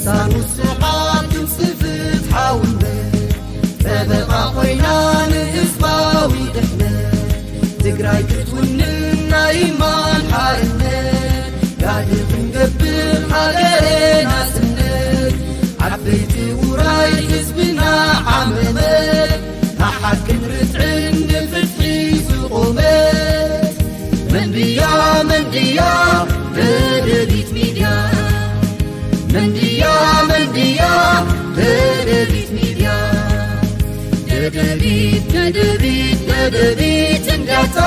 ሳሙስሓ ድምፂ ፍትሓውነት ጠበቓ ኮይና ንህዝባዊ ድሕነት ትግራይ ክትውንን ናይ ማን ሓርነት ጋድል ክንገብር ሃገረ ናፅነት ዓበይቲ ውራይ ህዝብና ዓመመት ንሓቅን ርትዕን ንፍትሒ ዝቆመት መንድያ መንድያ ደደቢት ሚድያ መንድያ መንድያ ደደቢት ሚድያ ደደቢት ደደቢት ደደቢት እንዳታ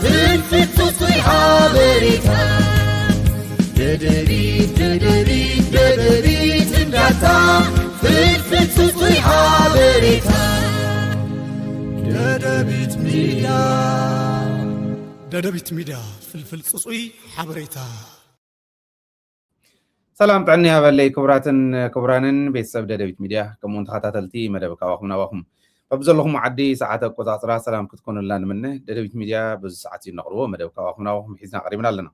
ፍትፍት ሱሱይ ሓበሬታ ደደቢት ደደቢት ደደቢት እንዳታ ፍትፍት ሱሱይ ሓበሬታ ደደቢት ሚድያ ደደቢት ሚድያ ፍልፍል ጽጹይ ሓበሬታ። ሰላም ጥዕና ይሃበለይ ክቡራትን ክቡራንን ቤተሰብ ደደቢት ሚድያ ከምኡውን ተኸታተልቲ መደብ ካባኹም ናባኹም በብዘለኹም ዓዲ ሰዓት ኣቆጻጽራ ሰላም ክትኮኑልና ንምነ። ደደቢት ሚድያ በዚ ሰዓት እዩ ነቕርቦ መደብ ካባኹም ናባኹም ሒዝና ቀሪብና ኣለና።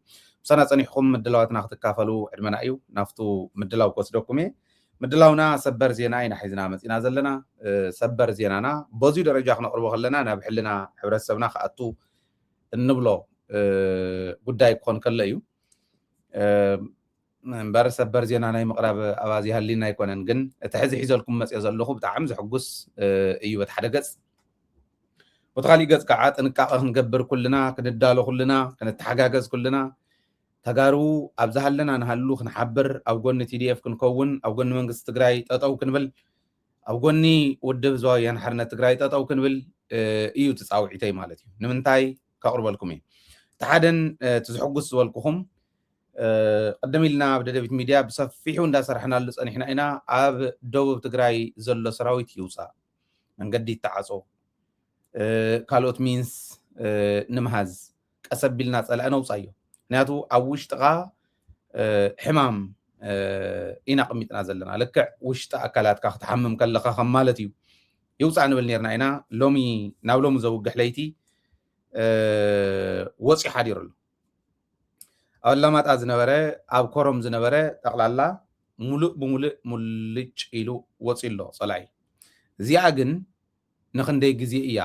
ምሳና ጸኒሕኩም ምድላዋትና ክትካፈሉ ዕድመና እዩ። ናፍቱ ምድላው ክወስደኩም እየ። ምድላውና ሰበር ዜና ኢና ሒዝና መጺና ዘለና። ሰበር ዜናና በዚሁ ደረጃ ክነቕርቦ ከለና ናብ ሕልና ሕብረተሰብና ክኣቱ እንብሎ ጉዳይ ክኾን ከሎ እዩ። እምበር ሰበር ዜና ናይ ምቕራብ ኣባዚ ሃሊና ኣይኮነን፣ ግን እቲ ሕዚ ሒዘልኩም መፅኦ ዘለኹ ብጣዕሚ ዘሕጉስ እዩ። በቲ ሓደ ገፅ፣ በቲ ካሊእ ገፅ ከዓ ጥንቃቐ ክንገብር ኩልና፣ ክንዳሎ ኩልና፣ ክንተሓጋገዝ ኩልና፣ ተጋሩ ኣብ ዝሃለና ንሃሉ ክንሓብር፣ ኣብ ጎኒ ቲ ዲ ኤፍ ክንከውን፣ ኣብ ጎኒ መንግስቲ ትግራይ ጠጠው ክንብል፣ ኣብ ጎኒ ውድብ ህዝባዊ ወያነ ሓርነት ትግራይ ጠጠው ክንብል እዩ እቲ ፃውዒተይ ማለት እዩ። ንምንታይ ከቕርበልኩም እየ። እቲ ሓደን እቲ ዝሕጉስ ዝበልኩኹም ቅድም ኢልና ኣብ ደደቢት ሚድያ ብሰፊሑ እንዳሰራሕናሉ ፀኒሕና ኢና። ኣብ ደቡብ ትግራይ ዘሎ ሰራዊት ይውፃእ፣ መንገዲ ይተዓፆ፣ ካልኦት ሚንስ ንምሃዝ ቀስ ኣቢልና ፀላኢ ነውፃዮ። ምክንያቱ ኣብ ውሽጥኻ ሕማም ኢና ኣቐሚጥና ዘለና። ልክዕ ውሽጢ ኣካላትካ ክትሓምም ከለኻ ከም ማለት እዩ። ይውፃእ ንብል ነርና ኢና። ሎሚ ናብ ሎሚ ዘውግሕ ለይቲ ወፂኡ ሓዲሩ ኣሎ። ኣብ ኣላማጣ ዝነበረ፣ ኣብ ኮረም ዝነበረ ጠቕላላ ሙሉእ ብሙሉእ ሙልጭ ኢሉ ወፂኡ ኣሎ ፀላኢ። እዚኣ ግን ንኽንደይ ግዜ እያ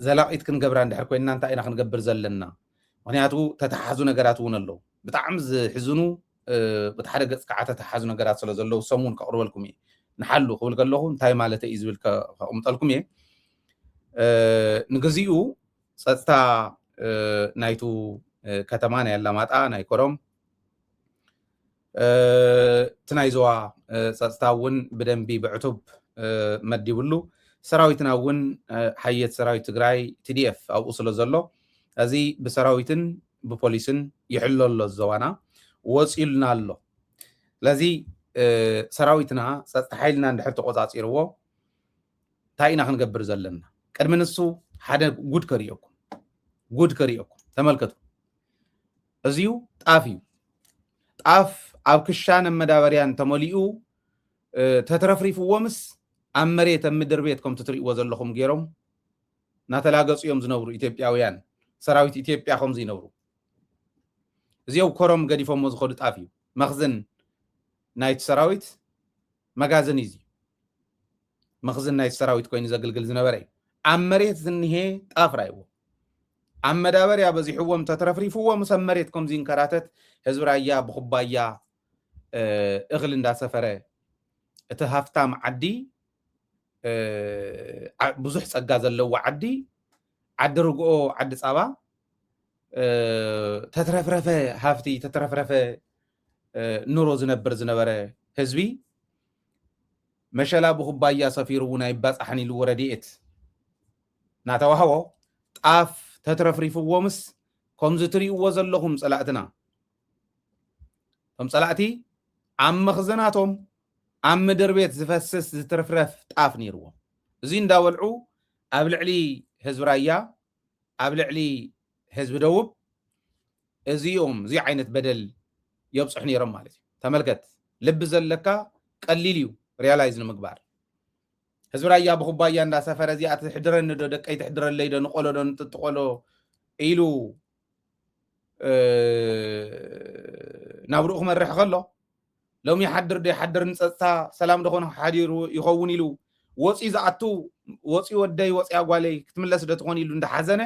ዘላቒት ክንገብራ እንድሕር ኮይንና እንታይ ኢና ክንገብር ዘለና? ምክንያቱ ተተሓዙ ነገራት እውን ኣለዉ። ብጣዕሚ ዝሕዝኑ ብቲ ሓደ ገፅ ከዓ ተተሓዙ ነገራት ስለ ዘለዉ ሰሙን ከቕርበልኩም እየ። ንሓሉ ክብል ከለኹ እንታይ ማለት እዩ ዝብል ከቕምጠልኩም እየ። ንግዚኡ ፀፅታ ናይቱ ከተማ ናይ ኣላማጣ ናይ ኮረም እቲ ናይ ዞባ ፀፅታ እውን ብደንቢ ብዕቱብ መዲብሉ ሰራዊትና እውን ሓየት ሰራዊት ትግራይ ቲ ዲ ኤፍ ኣብኡ ስለ ዘሎ እዚ ብሰራዊትን ብፖሊስን ይሕሎ ኣሎ ዞባና ወፂሉና ኣሎ። ስለዚ ሰራዊትና ፀፅታ ሓይልና እንድሕር ተቆፃፂርዎ እንታይ ኢና ክንገብር ዘለና? ቅድሚ ንሱ ሓደ ጉድ ከርእየኩም፣ ጉድ ከርእየኩም። ተመልከቱ። እዚዩ ጣፍ እዩ። ጣፍ ኣብ ክሻን ኣብ መዳበርያን ተመሊኡ ተትረፍሪፍዎምስ ኣብ መሬት ኣብ ምድር ቤት ከምቲ ትርእይዎ ዘለኹም ገይሮም እናተላገጹ እዮም ዝነብሩ ኢትዮጵያውያን። ሰራዊት ኢትዮጵያ ከምዚ ይነብሩ። እዚኦም ኮሮም ገዲፎሞ ዝኸዱ ጣፍ እዩ። መኽዝን ናይቲ ሰራዊት መጋዘን እዩ። መኽዝን ናይቲ ሰራዊት ኮይኑ ዘግልግል ዝነበረ እዩ። ኣብ መሬት ዝንሄ ጣፍ ራይዎ ኣብ መዳበርያ በዚሕዎም ተትረፍሪፍዎ ምስ ኣብ መሬት ከምዚ ይንከራተት ህዝቢ ራያ ብኩባያ እኽል እንዳሰፈረ እቲ ሃፍታም ዓዲ ብዙሕ ፀጋ ዘለዎ ዓዲ ዓዲ ርግኦ ዓዲ ፃባ ተትረፍረፈ ሃፍቲ ተትረፍረፈ ኑሮ ዝነብር ዝነበረ ህዝቢ መሸላ ብኩባያ ሰፊሩ እውን ኣይባፃሕን ኢልዎ ረድኤት እናተዋህቦ ጣፍ ተትረፍሪፍዎምስ ከምዚ ትርእይዎ ዘለኹም ፀላእትና እቶም ፀላእቲ ኣብ መኽዘናቶም ኣብ ምድር ቤት ዝፈስስ ዝትርፍረፍ ጣፍ ነይርዎም። እዚ እንዳበልዑ ኣብ ልዕሊ ህዝቢ ራያ ኣብ ልዕሊ ህዝቢ ደቡብ እዚኦም እዚ ዓይነት በደል የብፅሑ ነይሮም ማለት እዩ። ተመልከት፣ ልቢ ዘለካ ቀሊል እዩ ሪያላይዝ ንምግባር። ህዝቢ ራያ ብኩባያ እንዳሰፈረ እዚኣ ትሕድረኒ ዶ ደቀይ ትሕድረለይ ዶ ንቆሎ ዶ ንጥጥቆሎ ኢሉ ናብርኡ ክመርሕ ከሎ ሎም ይሓድር ዶ ይሓድር ንፀጥታ ሰላም ዶ ኮነ ሓዲሩ ይኸውን ኢሉ ወፂኡ ዝኣቱ፣ ወፂኡ ወደይ ወፂኣ ጓለይ ክትምለስ ዶ ትኾን ኢሉ እንዳሓዘነ፣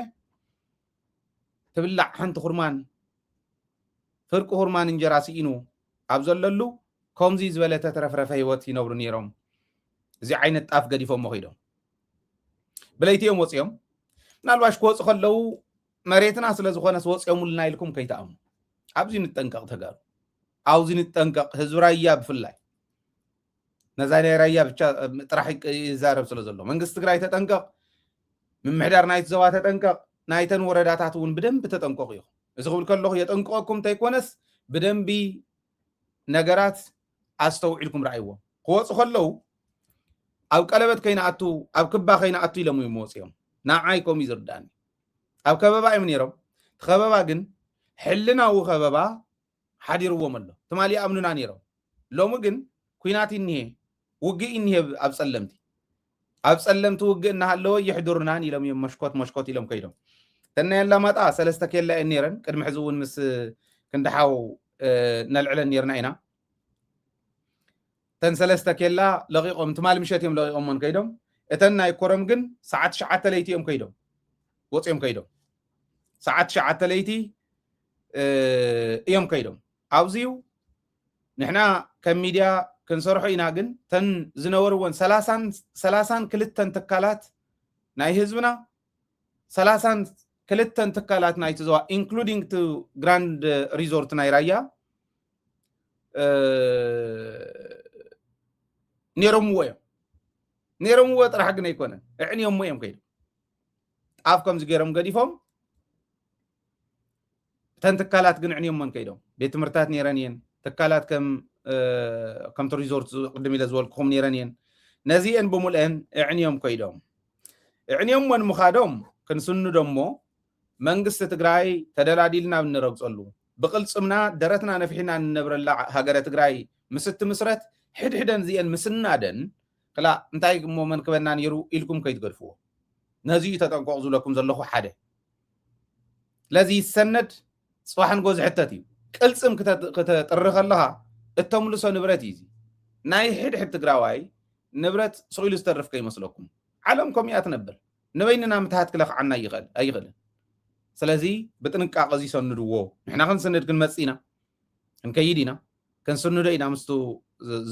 ትብላዕ ሓንቲ ኩርማን ፍርቂ ኩርማን እንጀራ ስኢኑ ኣብ ዘለሉ ከምዚ ዝበለ ተትረፍረፈ ህይወት ይነብሩ ነይሮም። እዚ ዓይነት ጣፍ ገዲፎሞ ከይዶም ብለይቲ እዮም ወፂኦም። ምናልባሽ ክወፁ ከለዉ መሬትና ስለ ዝኾነስ ወፂኦምልና ኢልኩም ከይትኣምኑ። ኣብዚ ንጠንቀቕ ተጋሩ፣ ኣብዚ ንጠንቀቕ። ህዝቢ ራያ ብፍላይ ነዛ ናይ ራያ ብቻ ጥራሕ ይዛረብ ስለ ዘሎ መንግስቲ ትግራይ ተጠንቀቕ፣ ምምሕዳር ናይቲ ዞባ ተጠንቀቕ፣ ናይተን ወረዳታት እውን ብደንቢ ተጠንቀቑ ኢኹም። እዚ ክብል ከለኹ የጠንቅቐኩም እንተይኮነስ ብደንቢ ነገራት ኣስተውዒልኩም ረኣይዎም። ክወፁ ከለዉ ኣብ ቀለበት ከይንኣቱ ኣብ ክባ ከይንኣቱ ኢሎም እዮም መወፂኦም። ንዓይ ከምኡ እዩ ዝርዳእኒ። ኣብ ከበባ እዮም ነይሮም። እቲ ከበባ ግን ሕልናዊ ከበባ ሓዲርዎም ኣሎ። ትማሊ ይኣምኑና ነይሮም። ሎሚ ግን ኲናት እኒሄ፣ ውግእ እኒሄ ኣብ ጸለምቲ። ኣብ ጸለምቲ ውግእ እናሃለወ የሕድሩናን ኢሎም እዮም መሽኮት መሽኮት ኢሎም ከይዶም። እተን ናይ ኣላማጣ ሰለስተ ኬላ እየን ነይረን። ቅድሚ ሕዚ እውን ምስ ክንድሓው ነልዕለን ነይርና ኢና። እተን ሰለስተ ኬላ ለቒቖም፣ ትማሊ ምሸት እዮም ለቒቖሞን ከይዶም። እተን ናይ ኮረም ግን ሰዓት ትሽዓተ ለይቲ እዮም ከይዶም፣ ወፂኦም ከይዶም። ሰዓት ትሽዓተ ለይቲ እዮም ከይዶም። ኣብዚዩ ንሕና ከም ሚድያ ክንሰርሖ ኢና፣ ግን ተን ዝነበርወን ሰላሳን ክልተን ትካላት ናይ ህዝብና፣ ሰላሳን ክልተን ትካላት ናይቲ ዞባ including to ግራንድ ሪዞርት ናይ ራያ ነይሮምዎ እዮም። ነይሮምዎ ጥራሕ ግን ኣይኮነን፣ እዕንዮሞ እዮም ከይዶም። ጣፍ ከምዚ ገይሮም ገዲፎም፣ እተን ትካላት ግን እዕንዮሞን ከይዶም። ቤት ትምህርታት ነይረን እየን፣ ትካላት ከም ከምቲ ሪዞርት ቅድም ኢለ ዝበልኩኹም ነይረን እየን። ነዚአን ብምልአን እዕንዮም ከይዶም። እዕንዮሞን ምኻዶም ክንስንዶ እሞ መንግስቲ ትግራይ ተደላዲልና ኣብ እንረግፀሉ፣ ብቕልፅምና ደረትና ነፊሕና እንነብረላ ሃገረ ትግራይ ምስ እትምስረት፣ ሕድሕደን እዚአን ምስናደን ክላ እንታይ እሞ መን ክበና ነይሩ ኢልኩም ከይትገድፍዎ። ነዚ እዩ ተጠንቀቑ ዝብለኩም ዘለኹ። ሓደ ለዚ ይሰነድ፣ ፅባሕ ንጎ ዝሕተት እዩ። ቅልፅም ክተ- ክተጥሪ ከለኻ እተምልሶ ንብረት እዩ። እዚ ናይ ሕድሕድ ትግራዋይ ንብረት ስቕ ኢሉ ዝተርፍ ከይመስለኩም። ዓለም ከምኡ እያ ትነብር። ንበይንና ምትሃት ክለኽዓና ይኽእል ኣይኽእልን። ስለዚ ብጥንቃቐ እዚ ሰንድዎ። ንሕና ክንስንድ ክንመፅእ ኢና፣ ክንከይድ ኢና፣ ክንስንዶ ኢና ምስቱ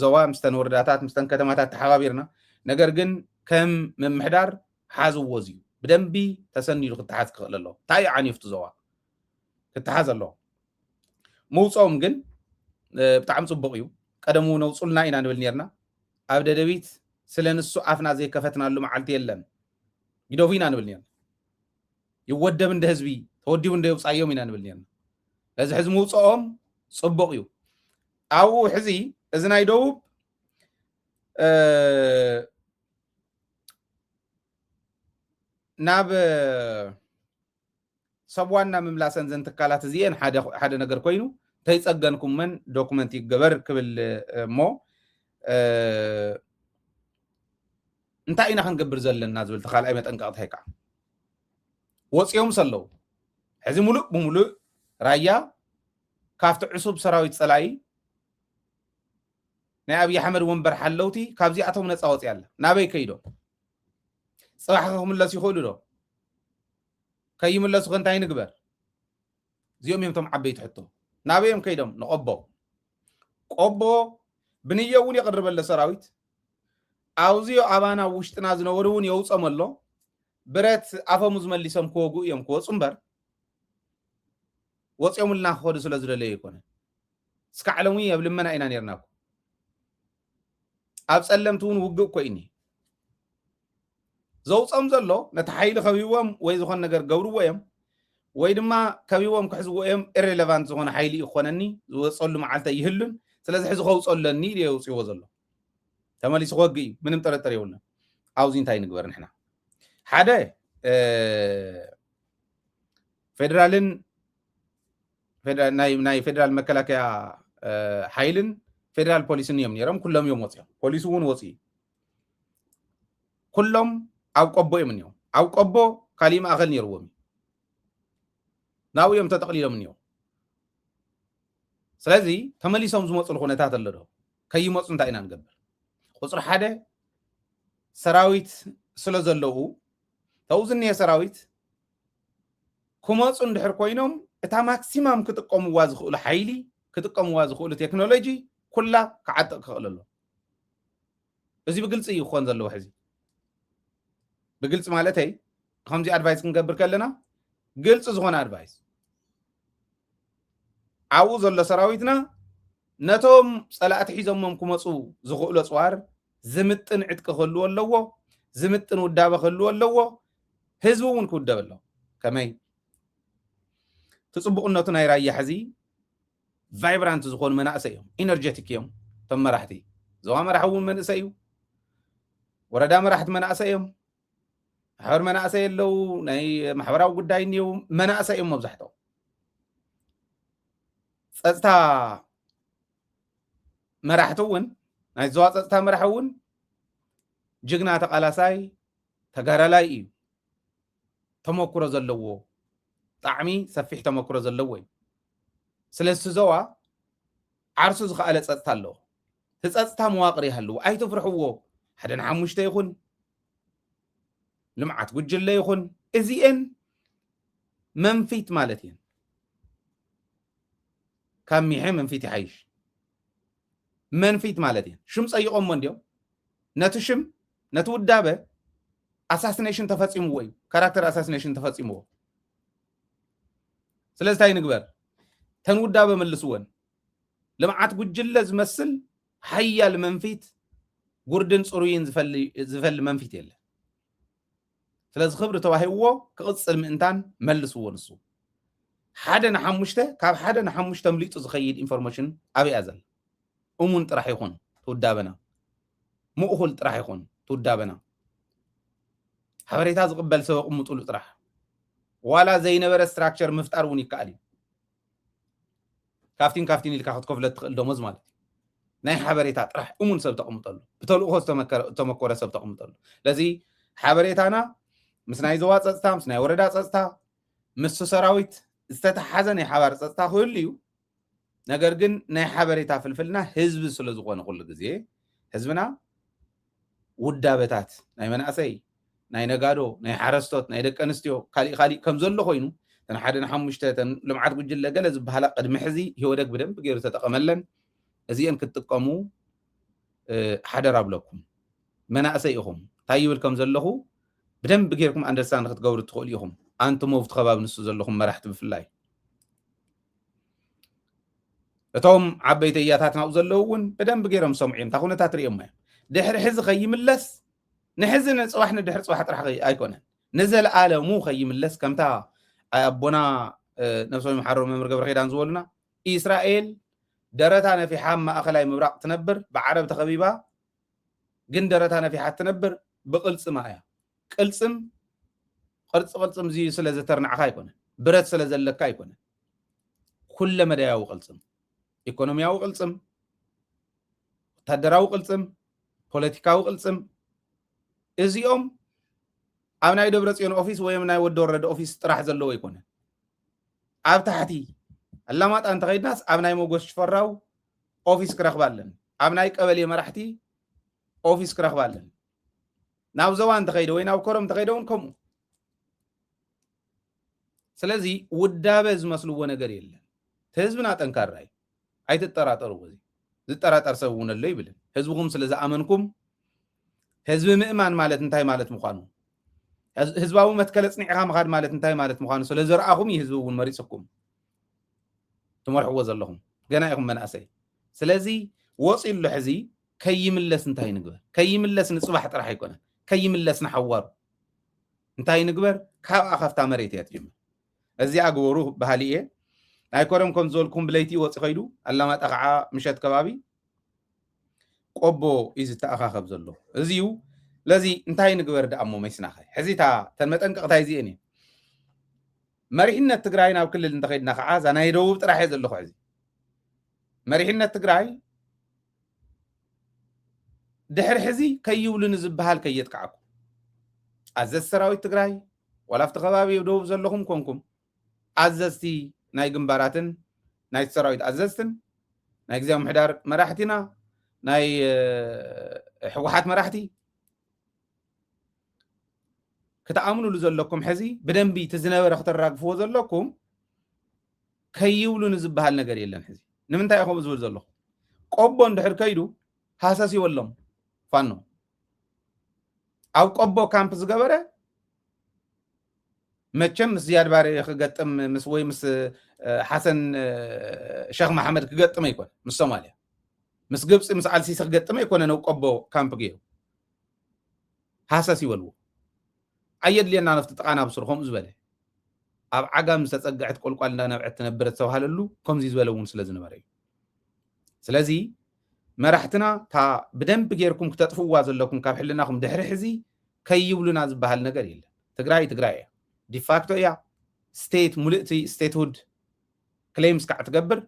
ዞባ፣ ምስተን ወረዳታት፣ ምስተን ከተማታት ተሓባቢርና። ነገር ግን ከም ምምሕዳር ሓዝዎ፣ እዚ ብደንቢ ተሰኒዱ ክተሓዝ ክኽእል ኣለዎ። እንታይ እዩ ዓንዩ ኣብቲ ዞባ ክተሓዝ ኣለዎ። ምውፅኦም ግን ብጣዕሚ ፅቡቕ እዩ። ቀደሙ ነውፁልና ኢና ንብል ነርና። ኣብ ደደቢት ስለ ንሱ ኣፍና ዘይከፈትናሉ መዓልቲ የለን። ግደፉ ኢና ንብል ነርና። ይወደብ እንደ ህዝቢ፣ ተወዲቡ እንደ የውፃዮም ኢና ንብል ነርና። ስለዚ ሕዚ ምውፅኦም ፅቡቕ እዩ። ኣብኡ ሕዚ እዚ ናይ ደቡብ ናብ ሰብ ዋና ምምላሰን ዘን ትካላት እዚአን ሓደ ነገር ኮይኑ፣ ተይፀገንኩመን ዶክመንት ይገበር ክብል እሞ እንታይ ኢና ክንገብር ዘለና ዝብል ተካልኣይ መጠንቀቕታ ይከዓ ወፂኦም ሰለዉ። ሕዚ ሙሉእ ብሙሉእ ራያ ካብቲ ዕሱብ ሰራዊት ፀላኢ ናይ ኣብይ ኣሕመድ ወንበር ሓለውቲ ካብዚኣቶም ነፃ ወፂኣ ኣላ። ናበይ ከይዶም? ፅባሕ ክምለሱ ይኽእሉ ዶ? ከይምለሱ ከ እንታይ ንግበር? እዚኦም እዮም እቶም ዓበይቲ ሕቶ። ናበይ እዮም ከይዶም? ንቆቦ። ቆቦ ብንዮ እውን የቕርበለ ሰራዊት። ኣብዚዮ ኣባና ውሽጥና ዝነበሩ እውን የውፀም ኣሎ። ብረት ኣፈሙዝ መሊሶም ክወጉ እዮም ክወፁ እምበር ወፂኦምልና ክኸዱ ስለ ዝደለዩ ኣይኮነን። እስካዕ ሎሚ ኣብ ልመና ኢና ነርና እኮ። ኣብ ፀለምቲ እውን ውግእ እኮ እዩ እኒሄ። ዘውፀም ዘሎ ነቲ ሓይሊ ከቢቦም ወይ ዝኾነ ነገር ገብርዎ እዮም፣ ወይ ድማ ከቢቦም ክሕዝዎ እዮም። ኢሬሌቫንት ዝኾነ ሓይሊ እዩ ክኾነኒ፣ ዝወፀሉ መዓልቲ ኣይህሉን። ስለዚ ሕዚ ከውፀለኒ ኢሉ የውፅዎ ዘሎ። ተመሊሱ ክወግእ እዩ፣ ምንም ጥርጥር የብሉን። ኣብዚ እንታይ ንግበር ንሕና? ሓደ ፌደራልን ናይ ፌደራል መከላከያ ሓይልን ፌደራል ፖሊስን እዮም ነይሮም። ኩሎም እዮም ወፂኦም። ፖሊሱ እውን ወፂኡ። ኩሎም ኣብ ቆቦ እዮም እኒኦም። ኣብ ቆቦ ካሊእ ማእኸል ነይርዎም እዩ። ናብኡ እዮም ተጠቕሊሎም እኒኦም። ስለዚ ተመሊሶም ዝመፁሉ ኩነታት ኣሎ ዶ? ከይመፁ እንታይ ኢና ንገብር? ቁፅሪ ሓደ ሰራዊት ስለ ዘለዉ፣ ተው ዝኒሀ ሰራዊት ክመፁ እንድሕር ኮይኖም፣ እታ ማክሲማም ክጥቀምዋ ዝኽእሉ ሓይሊ፣ ክጥቀምዋ ዝኽእሉ ቴክኖሎጂ ኩላ ክዓጥቕ ክኽእል ኣሎ። እዚ ብግልፂ እዩ ክኾን ዘለዎ። ሕዚ ብግልፂ ማለተይ፣ ከምዚ ኣድቫይስ ክንገብር ከለና ግልፂ ዝኾነ ኣድቫይስ፣ ኣብኡ ዘሎ ሰራዊትና ነቶም ፀላእቲ ሒዞሞም ክመፁ ዝኽእሉ ኣፅዋር ዝምጥን ዕጥቂ ክህልዎ ኣለዎ። ዝምጥን ውዳበ ክህልዎ ኣለዎ። ህዝቢ እውን ክውደብ ኣለዎ። ከመይ? እቲ ፅቡቕነቱ ናይ ራያ ሕዚ ቫይብራንት ዝኾኑ መናእሰይ እዮም፣ ኢነርጀቲክ እዮም። እቶም መራሕቲ፣ ዞባ መራሒ እውን መንእሰይ እዩ። ወረዳ መራሕቲ መናእሰይ እዮም። ማሕበር መናእሰይ ኣለዉ፣ ናይ ማሕበራዊ ጉዳይ እኒው መናእሰይ እዮም መብዛሕትኦም። ፀፅታ መራሕቲ እውን፣ ናይ ዞባ ፀፅታ መራሒ እውን ጅግና ተቓላሳይ ተጋዳላይ እዩ። ተመኩሮ ዘለዎ፣ ጣዕሚ ሰፊሕ ተመኩሮ ዘለዎ እዩ። ስለዚ እቲ ዞባ ዓርሱ ዝኸኣለ ፀፅታ ኣለዎ። እቲ ፀፅታ መዋቕር ይሃልዎ፣ ኣይትፍርሕዎ። ሓደ ንሓሙሽተ ይኹን፣ ልምዓት ጉጅለ ይኹን፣ እዚኤን መንፊት ማለት እየን። ካብ ሚሐ መንፊት ይሓይሽ። መንፊት ማለት እየን። ሽም ፀይቆሞ እንዲዮም። ነቲ ሽም፣ ነቲ ውዳበ ኣሳሲኔሽን ተፈፂምዎ እዩ። ካራክተር ኣሳሲኔሽን ተፈፂምዎ። ስለዚ እንታይ ንግበር? ተን ውዳበ መልስወን። ልምዓት ጉጅለ ዝመስል ሓያል መንፊት፣ ጉርድን ፅሩይን ዝፈሊ፣ ዝፈሊ መንፊት የለን። ስለዚ ክብሪ ተዋሂብዎ ክቕፅል ምእንታን መልስዎ። ንሱ ሓደ ንሓሙሽተ፣ ካብ ሓደ ንሓሙሽተ ኣምሊጡ ዝኸይድ ኢንፎርሜሽን ኣበይ እያ ዘላ? እሙን ጥራሕ ይኹን ትውዳበና፣ ምእኹል ጥራሕ ይኹን ትውዳበና፣ ሓበሬታ ዝቕበል ሰብ ኣቕምጡሉ ጥራሕ። ዋላ ዘይነበረ ስትራክቸር ምፍጣር እውን ይከኣል እዩ። ካፍቲን ካፍቲን ኢልካ ክትከፍሎ እትኽእል ደሞዝ ማለት እዩ። ናይ ሓበሬታ ጥራሕ እሙን ሰብ ተቐምጠሉ፣ ብተልእኾ ዝተመከረ-፣ ዝተመኮረ ሰብ ተቐምጠሉ። ስለዚ ሓበሬታና ምስ ናይ ዞባ ፀፅታ፣ ምስ ናይ ወረዳ ፀፅታ፣ ምስ ሰራዊት ዝተተሓዘ ናይ ሓባር ፀፅታ ክህሉ እዩ። ነገር ግን ናይ ሓበሬታ ፍልፍልና ህዝቢ ስለ ዝኾነ ኩሉ ግዜ ህዝብና ውዳበታት ናይ መናእሰይ፣ ናይ ነጋዶ፣ ናይ ሓረስቶት፣ ናይ ደቂ ኣንስትዮ፣ ካሊእ ካሊእ ከም ዘሎ ኮይኑ፣ እተን ሓደ ንሓሙሽተ፣ እተን ልምዓት ጉጅለ ገለ ዝበሃላ ቅድሚ ሕዚ ኢህወደግ ብደንብ ገይሩ ተጠቐመለን። እዚአን ክትጥቀሙ፣ እ፣ ሓደራ ኣብለኩም። መናእሰይ ኢኹም። እንታይ ይብል ከም ዘለኹ ብደንብ ጌርኩም ኣንደርስታንድ ክትገብሩ ትኽእሉ ኢኹም። ኣንቱም ኣብቲ ከባቢ ንሱ ዘለኹም መራሕቲ ብፍላይ። እቶም ዓበይቲ እያታት ናብኡ ዘለዉ እውን ብደንብ ገይሮም ሰምዑ እዮም። እታ ኩነታት ርእዮሞ እዮም። ድሕሪ ሕዚ ከይምለስ፣ ንሕዚ ንፅባሕ ንድሕሪ ፅባሕ ጥራሕ ከይ-፣ ኣይኮነን። ንዘለኣለሙ ከይምለስ፣ ከምታ ኣቦና፣ እ፣ ነብሶም ይምሓሮ መምህር ገብረ ኪዳን ዝበሉና፣ ኢስራኤል ደረታ ነፊሓ ኣብ ማእኸላይ ምብራቕ ትነብር፣ ብዓረብ ተኸቢባ፣ ግን ደረታ ነፊሓ ትነብር ብቕልጽማ እያ። ቅልጽም፣ ቅርጺ ቅልጽም እዚ ስለ ዘተርናዕካ ኣይኮነን። ብረት ስለ ዘለካ ኣይኮነን። ኩለ መዳያዊ ቅልጽም፣ ኢኮኖሚያዊ ቅልጽም፣ ወታደራዊ ቅልጽም፣ ፖለቲካዊ ቅልጽም፣ እዚኦም ኣብ ናይ ደብረጽዮን ኦፊስ ወይ ናይ ወዲ ወረደ ኦፊስ ጥራሕ ዘለዎ ኣይኮነን። ኣብ ታሕቲ ኣላማጣ እንተኸይድናስ ኣብ ናይ ሞጎስ ሽፈራው ኦፊስ ክረኽባ ኣለኒ። ኣብ ናይ ቀበሌ መራሕቲ ኦፊስ ክረኽባ ኣለኒ። ናብ ዞባ እንተኸይደ ወይ ናብ ኮረም እንተኸይደ እውን ከምኡ። ስለዚ ውዳበ ዝመስልዎ ነገር የለን። እቲ ህዝብና ጠንካራ እዩ። ኣይትጠራጠርዎ። እዚ ዝጠራጠር ሰብ እውን ኣሎ ይብልን። ህዝብኹም ስለ ዝኣመንኩም፣ ህዝቢ ምእማን ማለት እንታይ ማለት ምዃኑ፣ ህዝ-፣ ህዝባዊ መትከል ኣጽኒዕኻ ምኻድ ማለት እንታይ ማለት ምዃኑ ስለ ዘርኣኹም እዩ ህዝቢ እውን መሪጽኩም ትመርሕዎ ዘለኹም። ገና ኢኹም መናእሰይ። ስለዚ ወጺኡ ኣሎ ሕዚ ከይምለስ እንታይ ንግበር? ከይምለስ ንጽባሕ ጥራሕ ኣይኮነን። ከይምለስ ንሓዋሩ እንታይ ንግበር? ካብኣ ካብታ መሬት እያ ትጅምር። እዚኣ ግበሩ በሃሊ እየ። ናይ ኮረም ከም ዝበልኩም ብለይቲ ወፂ ከይዱ ኣላማጣ ከዓ ምሸት ከባቢ ቆቦ እዩ ዝተኣኻኸብ ዘሎ። እዚ እዩ። ለዚ እንታይ ንግበር ደኣ እሞ መይስናኸ? ሕዚ እታ ተን መጠንቀቕታ እዚአን እየን። መሪሕነት ትግራይ ናብ ክልል እንተኸይድና ከዓ እዛ ናይ ደቡብ ጥራሕ እየ ዘለኹ። ሕዚ መሪሕነት ትግራይ ድሕሪ ሕዚ ከይብሉ ንዝበሃል ከየጥቃዕኩ፣ ኣዘዝቲ ሰራዊት ትግራይ፣ ዋላ ኣብቲ ከባቢ ደቡብ ዘለኹም ኮንኩም ኣዘዝቲ ናይ ግንባራትን ናይ ሰራዊት ኣዘዝትን ናይ ግዜ ምሕዳር መራሕቲና ናይ ህወሓት መራሕቲ ክትኣምኑሉ ዘለኩም ሕዚ ብደንቢ እቲ ዝነበረ ክተራግፍዎ ዘለኩም ከይብሉ ንዝበሃል ነገር የለን። ሕዚ ንምንታይ ኢኹም ዝብል ዘለኹ? ቆቦ እንድሕር ከይዱ ሃሰስ ይበሎም ፋኖ። ኣብ ቆቦ ካምፕ ዝገበረ መቸም ምስ ዝያድ ባሬ ክገጥም ምስ ወይ ምስ ሓሰን ሸክ መሓመድ ክገጥም ኣይኮነ፣ ምስ ሶማልያ ምስ ግብፂ ምስ ኣልሲሲ ክገጥም ኣይኮነ። ነብ ቆቦ ካምፕ ገይሩ ሃሰስ ይበልዎ። ኣየድልየና ነፍቲ ጥቓና ብስሩ ከምኡ ዝበለ ኣብ ዓጋም ዝተፀግዐት ቆልቋል እንዳነብዐት ትነብር ተባሃለሉ ከምዚ ዝበለ እውን ስለ ዝነበረ እዩ። ስለዚ መራሕትና እታ ብደንቢ ጌርኩም ክተጥፍእዋ ዘለኩም ካብ ሕልናኹም ድሕሪ ሕዚ ከይብሉና ዝበሃል ነገር የለን። ትግራይ ትግራይ እያ፣ ዲፋክቶ እያ፣ ስቴት ሙልእቲ ስቴትሁድ ክሌም ስካዕ ትገብር።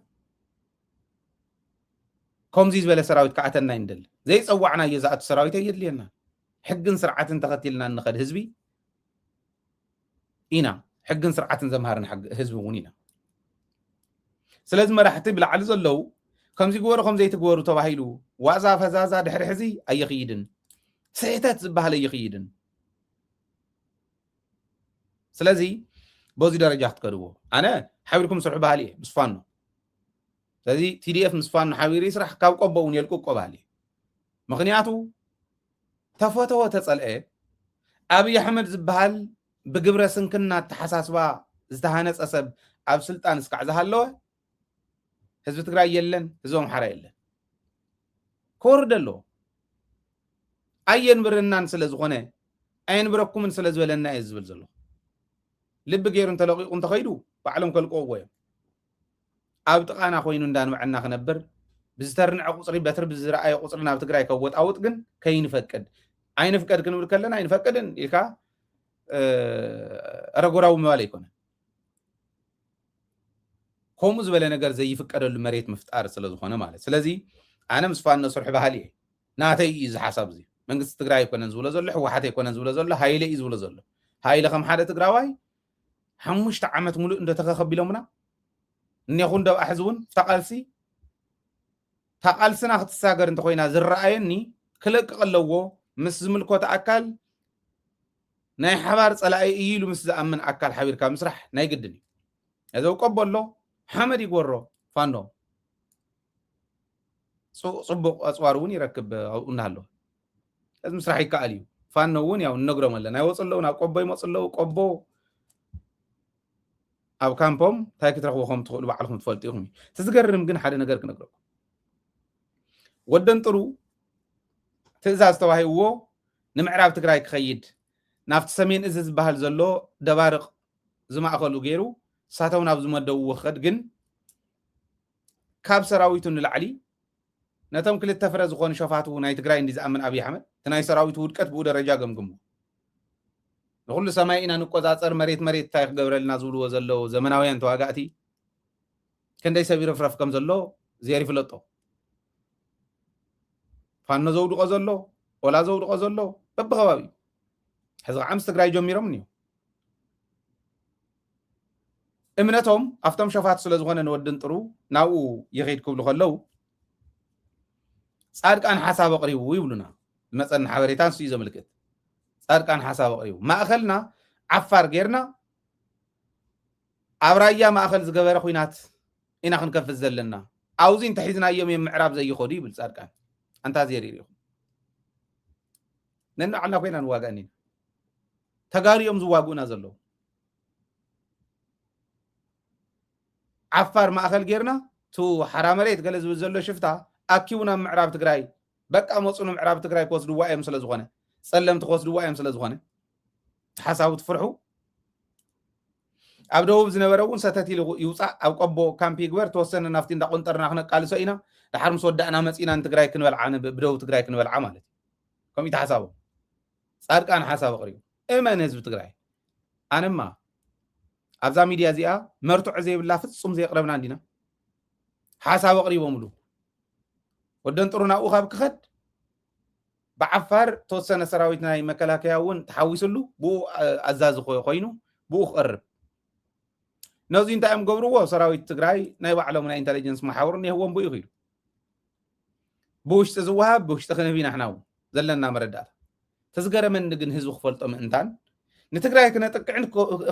ከምዚ ዝበለ ሰራዊት ክኣተና ይንደል ዘይፀዋዕናዮ ዝኣቱ ሰራዊት ኣየድልየና። ሕግን ስርዓትን ተኸቲልና እንኸድ ህዝቢ ኢና። ሕግን ስርዓትን ዘምሃርን ሕግ- ህዝቢ እውን ኢና። ስለዚ መራሕቲ ብላዕሊ ዘለዉ ከምዚ ግበሩ ከም ዘይትግበሩ ተባሂሉ ዋዛ ፈዛዛ ድሕሪ ሕዚ ኣይኽይድን። ስሕተት ዝበሃል ኣይኽይድን። ስለዚ በዚ ደረጃ ክትከድዎ ኣነ ሓቢርኩም ስርሑ ባህል እየ ምስ ፋኖ። ስለዚ ቲዲኤፍ ምስ ፋኖ ሓቢሩ ይስራሕ፣ ካብ ቆቦ እውን የልቅቆ ባህል እየ። ምክንያቱ ተፈተወ ተጸልአ ኣብይ ኣሕመድ ዝበሃል ብግብረ ስንክና ኣተሓሳስባ ዝተሃነፀ ሰብ ኣብ ስልጣን እስካዕ ዝሃለወ ህዝቢ ትግራይ የለን፣ ህዝቢ ኣምሓራ የለን። ክወርድ ኣለዎ። ኣየንብረናን ስለ ዝኾነ ኣየንብረኩምን ስለ ዝበለና እየ ዝብል ዘለኹ። ልቢ ገይሩ እንተለቂቑ እንተኸይዱ ባዕሎም ከልቅቕዎ እዮም። ኣብ ጥቓና ኮይኑ እንዳንብዐና ክነብር ብዝተርንዐ ቁፅሪ በትሪ ብዝረኣየ ቁፅሪ ናብ ትግራይ ከወጣውጥ ግን ከይንፈቅድ። ኣይንፍቀድ ክንብል ከለና ኣይንፈቅድን ኢልካ ረጎራዊ ምባል ኣይኮነን። ከምኡ ዝበለ ነገር ዘይፍቀደሉ መሬት ምፍጣር ስለ ዝኾነ ማለት። ስለዚ ኣነ ምስ ፋኖ ስርሑ ባህል እየ። ናተይ እዩ እዚ ሓሳብ እዚ። መንግስቲ ትግራይ ኣይኮነን ዝብሎ ዘሎ፣ ህወሓት ኣይኮነን ዝብሎ ዘሎ፣ ሃይለ እዩ ዝብሎ ዘሎ። ሃይለ ከም ሓደ ትግራዋይ ሓሙሽተ ዓመት ሙሉእ እንዶ ተኸኸቢሎምና እኔኹ እንዶ ኣብኣ ሕዚ እውን እታ ቃልሲ እታ ቃልስና ክትሳገር እንተኮይና ዝረኣየኒ ክለቅቕ ኣለዎ ምስ ዝምልኮተ ኣካል ናይ ሓባር ፀላኢ እዩ ኢሉ ምስ ዝኣምን ኣካል ሓቢርካ ምስራሕ ናይ ግድን እዩ። እዚ ቆቦ ኣሎ ሓመድ ይጎሮ ፋኖ ጽቡቅ ኣፅዋር እውን ይረክብ ኣብኡ እናሃለወ እዚ ምስራሕ ይከኣል እዩ። ፋኖ እውን ያው ንነግሮም ኣለና ይወፁ ኣለዉ ናብ ቆቦ ይመፁ ኣለዉ ቆቦ ኣብ ካምፖም እንታይ ክትረኽቡ ከም ትኽእሉ ባዕልኹም ትፈልጡ ኢኹም እዩ። እቲ ዝገርም ግን ሓደ ነገር ክነግረኩም ወደን ጥሩ ትእዛዝ ተዋሂብዎ ንምዕራብ ትግራይ ክኸይድ ናብቲ ሰሜን እዚ ዝበሃል ዘሎ ደባርቕ ዝማእኸሉ ገይሩ እሳቶም ናብ ዝመደብዎ ክኸድ ግን ካብ ሰራዊቱ ንላዕሊ ነቶም ክልተ ፍረ ዝኾኑ ሸፋቱ ናይ ትግራይ እንዲ ዝኣምን ኣብይ ኣሕመድ እቲ ናይ ሰራዊቱ ውድቀት ብኡ ደረጃ ገምግሞ ንኩሉ ሰማይ ኢና ንቆፃፀር መሬት መሬት እንታይ ክገብረልና ዝብልዎ ዘለዉ ዘመናውያን ተዋጋእቲ ክንደይ ሰብ ይረፍረፍ ከም ዘሎ ዜር ይፍለጦ ፋኖ ዘውድቆ ዘሎ ኦላ ዘውድቆ ዘሎ በብከባቢ ሕዚ ከዓ ምስ ትግራይ ጀሚሮም እኒዮ እምነቶም ኣብቶም ሸፋት ስለ ዝኾነ ንወድን ጥሩ ናብኡ ይኸይድ ክብሉ ከለዉ ፃድቃን ሓሳብ ኣቕሪቡ ይብሉና ዝመፀኒ ሓበሬታ ንሱ እዩ ዘምልክት ፃድቃን ሓሳብ ኣቕሪቡ ማእኸልና ዓፋር ጌርና ኣብ ራያ ማእኸል ዝገበረ ኩናት ኢና ክንከፍት ዘለና ኣብዚ እንተሒዝናዮም እዮም ምዕራብ ዘይኸዱ ይብል ፃድቃን ኣንታ ዜር ይሪኹም ነንባዕልና ኮይና ንዋጋእ እኒና ተጋሩ እዮም ዝዋግኡና ዘለዉ ዓፋር ማእኸል ጌርና ቱ ሓራ መሬት ገለ ዝብል ዘሎ ሽፍታ ኣኪቡ ናብ ምዕራብ ትግራይ በቃ መፁ ንምዕራብ ትግራይ ክወስድዋ እዮም ስለ ዝኾነ ፀለምቲ ክወስድዋ እዮም ስለ ዝኾነ ሓሳቡ ትፍርሑ ኣብ ደቡብ ዝነበረ እውን ሰተት ኢሉ ይውፃእ ኣብ ቆቦ ካምፕ ይግበር ተወሰነ ናፍቲ እንዳቆንጠርና ክነቃልሶ ኢና ድሓር ምስ ወዳእና መፂና ንትግራይ ክንበልዓ ብደቡብ ትግራይ ክንበልዓ ማለት እዩ ከምኢቲ ሓሳቦም ፃድቃን ሓሳብ ኣቕሪቡ እመን ህዝቢ ትግራይ ኣነማ ኣብዛ ሚድያ እዚኣ መርትዖ ዘይብላ ፍፁም ዘየቕረብና እንዲና ሓሳብ ኣቕሪቦምሉ ወደን ጥሩ ናብኡ ካብ ክኸድ ብዓፋር ተወሰነ ሰራዊት ናይ መከላከያ እውን ተሓዊስሉ ብኡ ኣዛዚ ኮይኑ ብኡ ክቐርብ ነዚ እንታይ እዮም ገብርዎ ሰራዊት ትግራይ ናይ ባዕሎም ናይ ኢንቴሊጀንስ መሓውር እኒህዎም ብኡ ይኽኢሉ ብውሽጢ ዝወሃብ ብውሽጢ ክንህብ ኢና ሕናው ዘለና መረዳእታ። ተዝገረመኒ ግን ህዝቢ ክፈልጦ ምእንታን ንትግራይ ክነጥቅዕን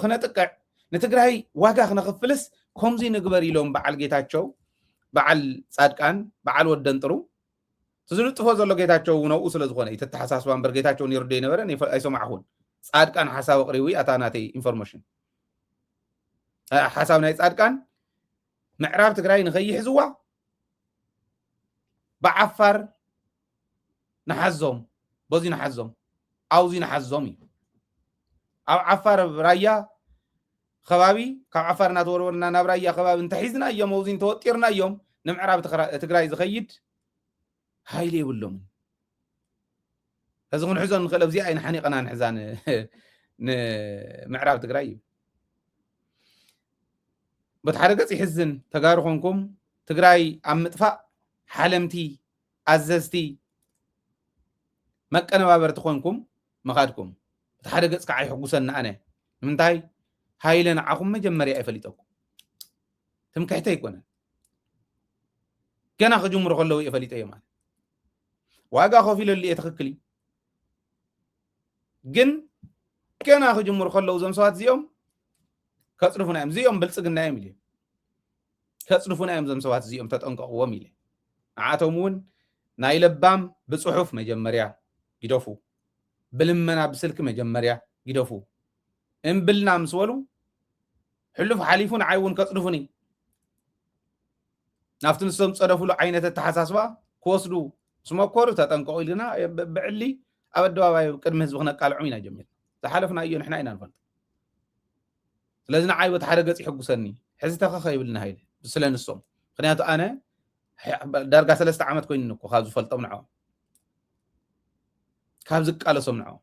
ክነጥቅዕ ንትግራይ ዋጋ ክነኽፍልስ ከምዚ ንግበር ኢሎም በዓል ጌታቸው በዓል ፃድቃን በዓል ወደንጥሩ ዝልጥፎ ዘሎ ጌታቸው ነብኡ ስለ ዝኾነ ተተሓሳስባ እምበር ጌታቸው ይርዶ ይነበረ ኣይሰማዕኹን። ፃድቃን ሓሳብ ኣቕሪቡ ኣታ ናተይ ኢንፎርሜሽን ሓሳብ ናይ ፃድቃን ምዕራብ ትግራይ ንኸይሕዝዋ ብዓፋር ንሓዞም በዚ ንሓዞም ኣውዚ ንሓዞም እዩ። ኣብ ዓፋር ራያ ከባቢ ካብ ዓፋር እናተወርወርና ናብ ራያ ከባቢ እንተሒዝና እዮም ኣውዚ እንተወጢርና እዮም ንምዕራብ ትግራይ ዝኸይድ ሃይሊ የብሎምን። እዚ ክንሕዞ ንኽእል ኣብዚኣ ኢና ሓኒቐና ንሕዛ ንምዕራብ ትግራይ እዩ። በቲ ሓደ ገፅ ይሕዝን ተጋሩ ኮንኩም ትግራይ ኣብ ምጥፋእ ሓለምቲ ኣዘዝቲ መቀነባበርቲ ኮንኩም ምኻድኩም በቲ ሓደ ገፅ ከዓ ይሕጉሰኒ ኣነ ንምንታይ ሃይለ ንዓኹም መጀመርያ ይፈሊጠኩም ትምክሕተ ኣይኮነን ገና ክጅምሩ ከለዉ እየ ፈሊጠ እየ ማለት ዋጋ ከፊለሉ እየ ትኽክል እዩ ግን ገና ክጅምሩ ከለዉ እዞም ሰባት እዚኦም ከፅድፉና እዮም እዚኦም ብልፅግና እዮም ኢለ ከፅድፉና እዮም እዞም ሰባት እዚኦም ተጠንቀቕዎም ኢለ ንዓቶም እውን ናይ ለባም ብፅሑፍ መጀመርያ ግደፉ ብልመና ብስልኪ መጀመርያ ግደፉ እምብልና ምስ በሉ ሕሉፍ ሓሊፉ ንዓይ እውን ከፅድፉኒ ናብቲ ንሶም ፀደፍሉ ዓይነት ኣተሓሳስባ ክወስዱ ምስ መኮሩ ተጠንቀቑ ኢልና ብዕሊ ኣብ ኣደባባይ ቅድሚ ህዝቢ ክነቃልዖም ኢና ጀሚርና ዝሓለፍናዮ ንሕና ኢና ንፈልጦ ስለዚ ንዓይ በቲ ሓደ ገፅ ይሕጉሰኒ ሕዚ ተኸኸ ይብልና ሃይለ ስለ ንሶም ምክንያቱ ኣነ ዳርጋ ሰለስተ ዓመት ኮይኑኒ እኮ ካብ ዝፈልጦም ንዕኦም ካብ ዝቃለሶም ንዕኦም